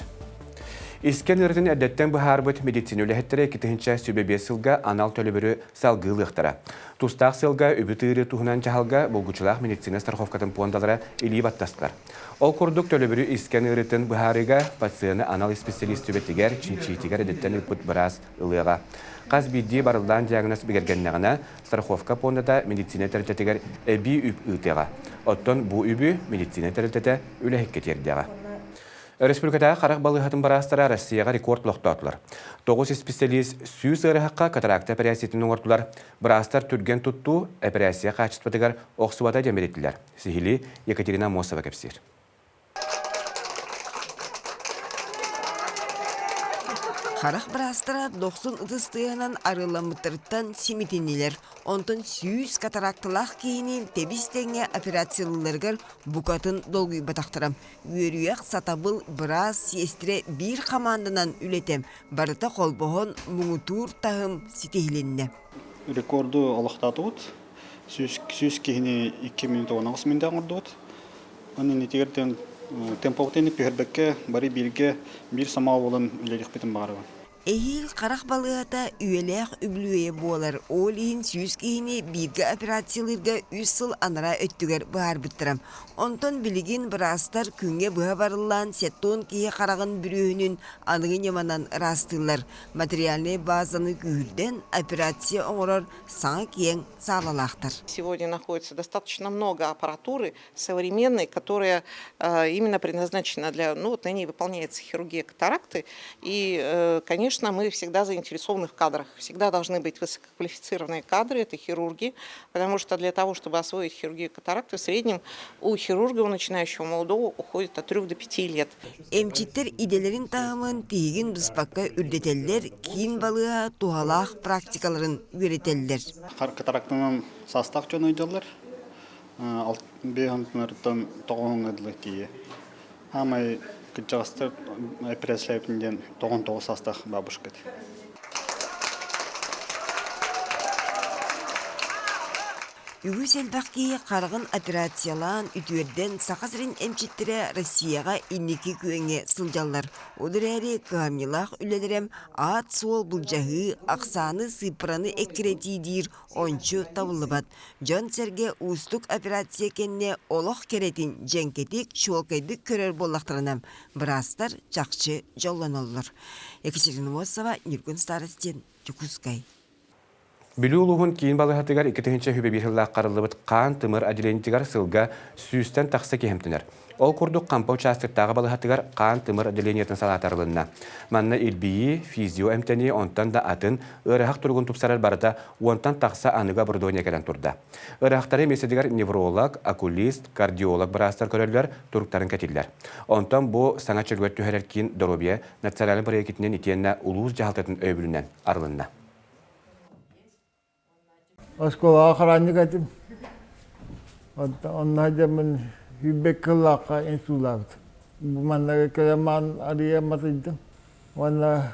Искэн ыарытын эрдэттэн быһаарбыт медицина үлэһиттэрэ 2025 сылга анал төлөбүрү салгыы ылыахтара. Тустаах сылга үбү тыырыы туһунан дьаһалга булгуччулаах медицина страховкатын пуондалара илии баттастылар. Ол курдук төлөбүрү искэн ыарыытын быһаарыыга пациены анал исписэлиис сүбэтигэр, чинчиитигэр эдэттэн ыыппыт быраас ылыаҕа. Хас биирдии барыллаан диагноз бигэргэннэҕинэ, страховка пуондата медицина тэрилтэтигэр эбии үп ыытыаҕа. Оттон бу үбү медицина тэрилтэтэ үлэһиккэ тиэрдиэҕэ. Өрөспүүбүлүкэтээҕи харах балыыһатын быраастара Россияҕа рекорд олохтоотулар. Тоҕус исписэлиис 100 ыарыһахха катаракта эпэрээссийэтин оҥордулар. Быраастар түргэн туттуу эпэрээссийэ хаачыстыбатыгар охсубата диэн бэлиэтилэр. Сиһилии Екатерина Аммосова кэпсиир. Харах быраастара дохсун ытыс тыаһынан арыалламмыттарыттан симитиннилэр. Онтон 100 катаракталаах киһини тэбис-тэҥҥэ операциялыылларыгар букатын долгуйбатахтара. Үөрүйэх, сатабыл, быраас, сиэстэрэ биир хамаанданан үлэтэ барыта холбоһон муҥутуур таһым ситиһилиннэ. Рекорду олохтоотубут. 100 киһини 2 минут 18 мүнүүтэ оҥордубут. Онон итигэр Темпобутын түһэрбэккэ бары бииргэ биир самаа буолан үлэлиэхпитин баҕарабын. Эһиил харах балыыһата үйэлээх үбүлүөйэ буолар, ол иһин 100 киһини бииргэ операциялыырга үс сыл анараа өттүгэр быһаарбыттара. Онтон билигин быраастар күҥҥэ быһа барыллаан 70 киһи хараҕын бүрүөһүнүн аныгы ньыманан ыраастыыллар. Материальнай базаны күүһүрдэн операция оҥорор саҥа киэҥ саалалаахтар. Сегодня находится достаточно много аппаратуры современной, которая именно предназначена для, ну вот на ней выполняется хирургия катаракты. И, конечно, мы всегда заинтересованы в кадрах. Всегда должны быть высококвалифицированные кадры, это хирурги, потому что для того, чтобы освоить хирургию катаракты, в среднем у хирурга, у начинающего молодого, уходит от 3 до 5 лет. Эмчиттэр идэлэрин таһымын тиһигин быспакка үрдэтэллэр, киин балыыһа туһалаах практикаларын үөрэтэллэр. Катарактанан саастаах дьон ыйдаллар. Биэһонтунарыттан тоҕуһуҥҥа дылы тиийэ. Хаамай кырдьаҕастар операциялаабытын диэн 99 саастаах бабушка этэ. Үгүс элбэх киһи хараҕын операциялаан, үтүөрдэн Саха сирин эмчиттэрэ Россияҕа инники күөҥҥэ сылдьаллар. Ол эрээри кыһамньылаах үлэлэрэ аат-суол былдьаһыы, ахсааны сыыппараны эккирэтии диир ончу табыллыбат. Дьон-сэргэ уустук операция кэннэ олох кэрэтин дьэҥкэтик, чуолкайдык көрөр буоллахтарына, быраастар чахчы дьоллоноллор. Екатерина Мосова, Ньургун Старостин, Дьокуускай. Бүлүү улууһун киин балыыһатыгар 2021 сыллаах харыллыбыт хаан-тымыр отделениетыгар сылга сүүстэн тахса киһи эмтэнэр. Ол курдук Хампа учаастактааҕы балыыһатыгар хаан-тымыр отделениетын салаата арылынна. Манна илбийии, физио-эмтэнии, онтон да атын ыарыһах туругун тупсарар барыта уонтан тахса аныгы оборудование кэлэн турда. Ыарыһахтары миэстэтигэр невролог, окулист, кардиолог быраастар көрөллөр, туруктарын кэтиллэр. Онтон бу саҥа чөлүгэр түһэрэр киин доруобуйа национальнай бырайыакитинэн итиэннэ улуус дьаһалтатын өйөбүлүнэн арылынна. Оскуолаҕа хараанньык этим. Онно дьэммин сүүрбэккэ сыллаахха инсуллаабыт. Бу манна кэлэн маан арыйа матыйдым. Уонна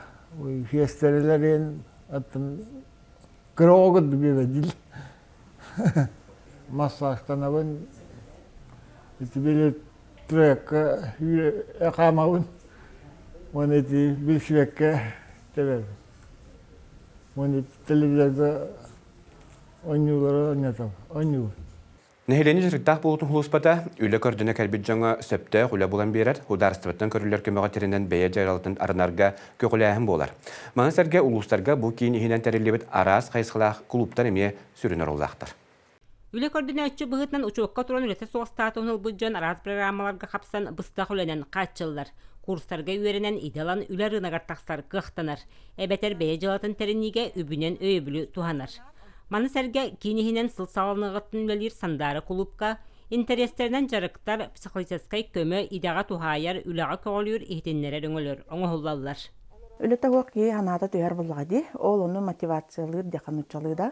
сиэстэрэлэрин аттан кыра оҕо курдук биэбэдил. Массажтанабын, ити били трекка хаамабын. Уонна ити билсибэккэ тэбэбин. Уонна телевизорга оонньуулары оонньотом, оонньуубун. Нэһилиэнньэ дьарыктаах буолуутун сулууспата үлэ көрдөнө кэлбит дьоҥҥо сөптөөх үлэ булан биэрэр, судаарыстыбаттан көрүллэр көмөҕө тирэнэн бэйэ дьаралытын арынарга көҕүлээһин буолар. Маны сэргэ улуустарга бу киин иһинэн тэриллибит араас хайысхалаах кулууптар эмиэ сүрүн оруоллаахтар. Үлэ көрдөнөөччү быһыытынан учуокка туран үлэтэ суох статуһун ылбыт дьон араас программаларга хапсан быстах үлэнэн хааччыллар. Курстарга үөрэнэн идэ ылан үлэ рыногар тахсар кыахтанар, эбэтэр бэйэ дьыалатын тэриниигэ үбүнэн өйөбүлү туһанар. Маны сэргэ киин иһинэн сыл саҕаланыаҕыттан үлэлиир Сандаара кулуупка интэриэстэринэн дьарыктар, психологическай көмө, идэҕэ туһаайар, үлэҕэ көҕүлүүр иһитиннэрэр өҥөлөр оҥоһуллаллар. Үлэтэ суох киһи санаата түһэр буоллаҕа дии. Ол ону мотивациялыыр диэххэ нууччалыы да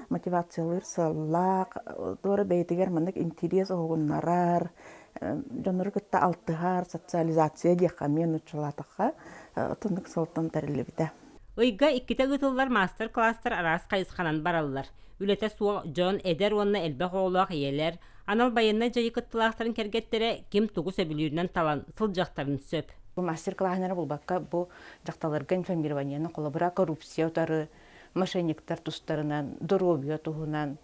мотивациялыыр сыаллаах, туора бэйэтигэр маннык интириэс уһугуннарар, дьоннору кытта алтыһар, социализация диэххэ эмиэ нууччалаатахха отуннук сылтан тэриллибитэ. Ыйга иккитэ ыытыллар маастар-кылаастар араас хайысханан бараллар. Үлэтэ суох дьон, эдэр уонна элбэх оҕолоох ийэлэр, анал байыаннай дьайыы кыттыылаахтарын кэргэттэрэ ким тугу сөбүлүүрүнэн талан сылдьыахтарын сөп. Бу мастер-класстары булбакка бу дьахталларга информированиены холобура коррупция утары, мошенниктар тустарынан, доруобуйа туһунан,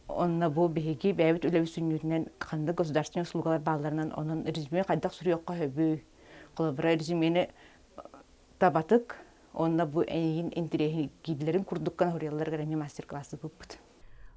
онно бу биһиги бэйэбит үлэбит сүнньүтүнэн ханнык государственнай услугалар баалларынан онон резюме хайдах суруйуохха сөбүй, холобура резюмени табатык уонна бу эйигин интэриэһиргииллэрин курдук гына суруйалларыгар эмиэ мастер-класс ыыппыппыт.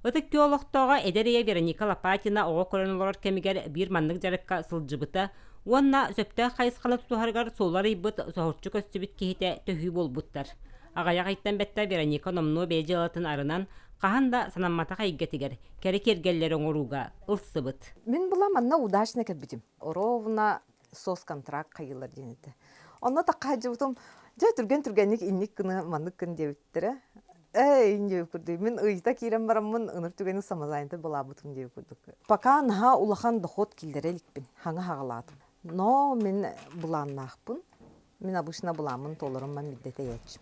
Ытык Күөл олохтооҕо эдэр ийэ Вероника Лопатина оҕо көрөн олорор кэмигэр биир маннык дьарыкка сылдьыбыта уонна сөптөөх хайысханы тутуһарыгар суолу арыйбыт соһуччу көстүбүт киһитэ төһүү буолбуттар. Аҕыйах ыйтан бэттэ Вероника номнуо бэйэ дьыалатын арынан, хаһан да санамматах эйгэтигэр кэрэ киэргэллэри оҥорууга ылсыбыт. Мин була манна удачно кэлбитим. Ровно соцконтракт хайыылар диэн этэ. Онно такка сылдьыбытым, дьэ түргэн-түргэнник инник гына маннык гын диэбиттэрэ. Эй, диэбит курдук. Мин ыйыта киирэн бараммын ыныр түгэни самозанятый былаабытым диэбит курдук. Пока наһаа улахан доход киллэрэ иликпин, хаҥа хаҕалаатым. Но мин былааннаахпын. Мин обычно былааммын толорумман бидде тэйээччим.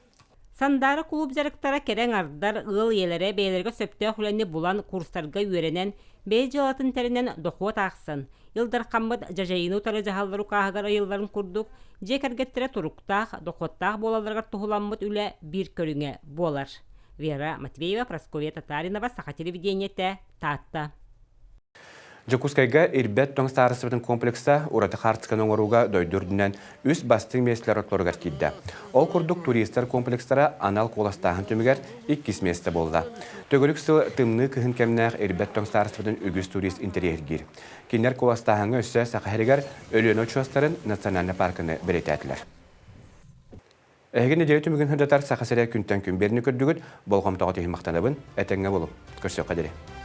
Сандаара кулууп дьарыктара кэрэ аҥардар, ыал ийэлэрэ бэйэлэригэр сөптөөх үлэни булан курстарга үөрэнэн, бэйэ дьыалатын тэринэн дохуот аахсан, Ил Дархаммыт дьадьайыыны утары дьаһаллар укааһыгар ыйылларын курдук, дьиэ кэргэттэрэ туруктаах, дохуоттаах буолалларыгар туһуламмыт үлэ биир көрүҥэ буолар. Вера Матвеева, Прасковья Татаринова, Саха телевидениетэ, Таатта. Дьокуускайга Ирбэт тоҥ саарыстыбатын комплекса ураты хаартысканы оҥорууга дойду үрдүнэн үс бастыҥ миэстэлэр ортолоругар киирдэ. Ол курдук туристар комплекстара анал куоластааһын түмүгэр иккис миэстэ буолла. Төгүрүк сыл тымныы кыһын кэмнээх Ирбэт тоҥ саарыстыбатын үгүс турист интэриэһиргиир. Кинилэр куоластааһыҥҥа өссө Саха сиригэр Өлүөнэ очуостарын национальнай парканы бэлиэтээтилэр. Эһиги нэдиэлэ түмүгүн сырдатар Саха сирэ күнтэн күн биэрни көрдүгүт, болҕомтоҕо түһүн махтанабын, этэҥҥэ буолуҥ. Көрсүөххэ диэри.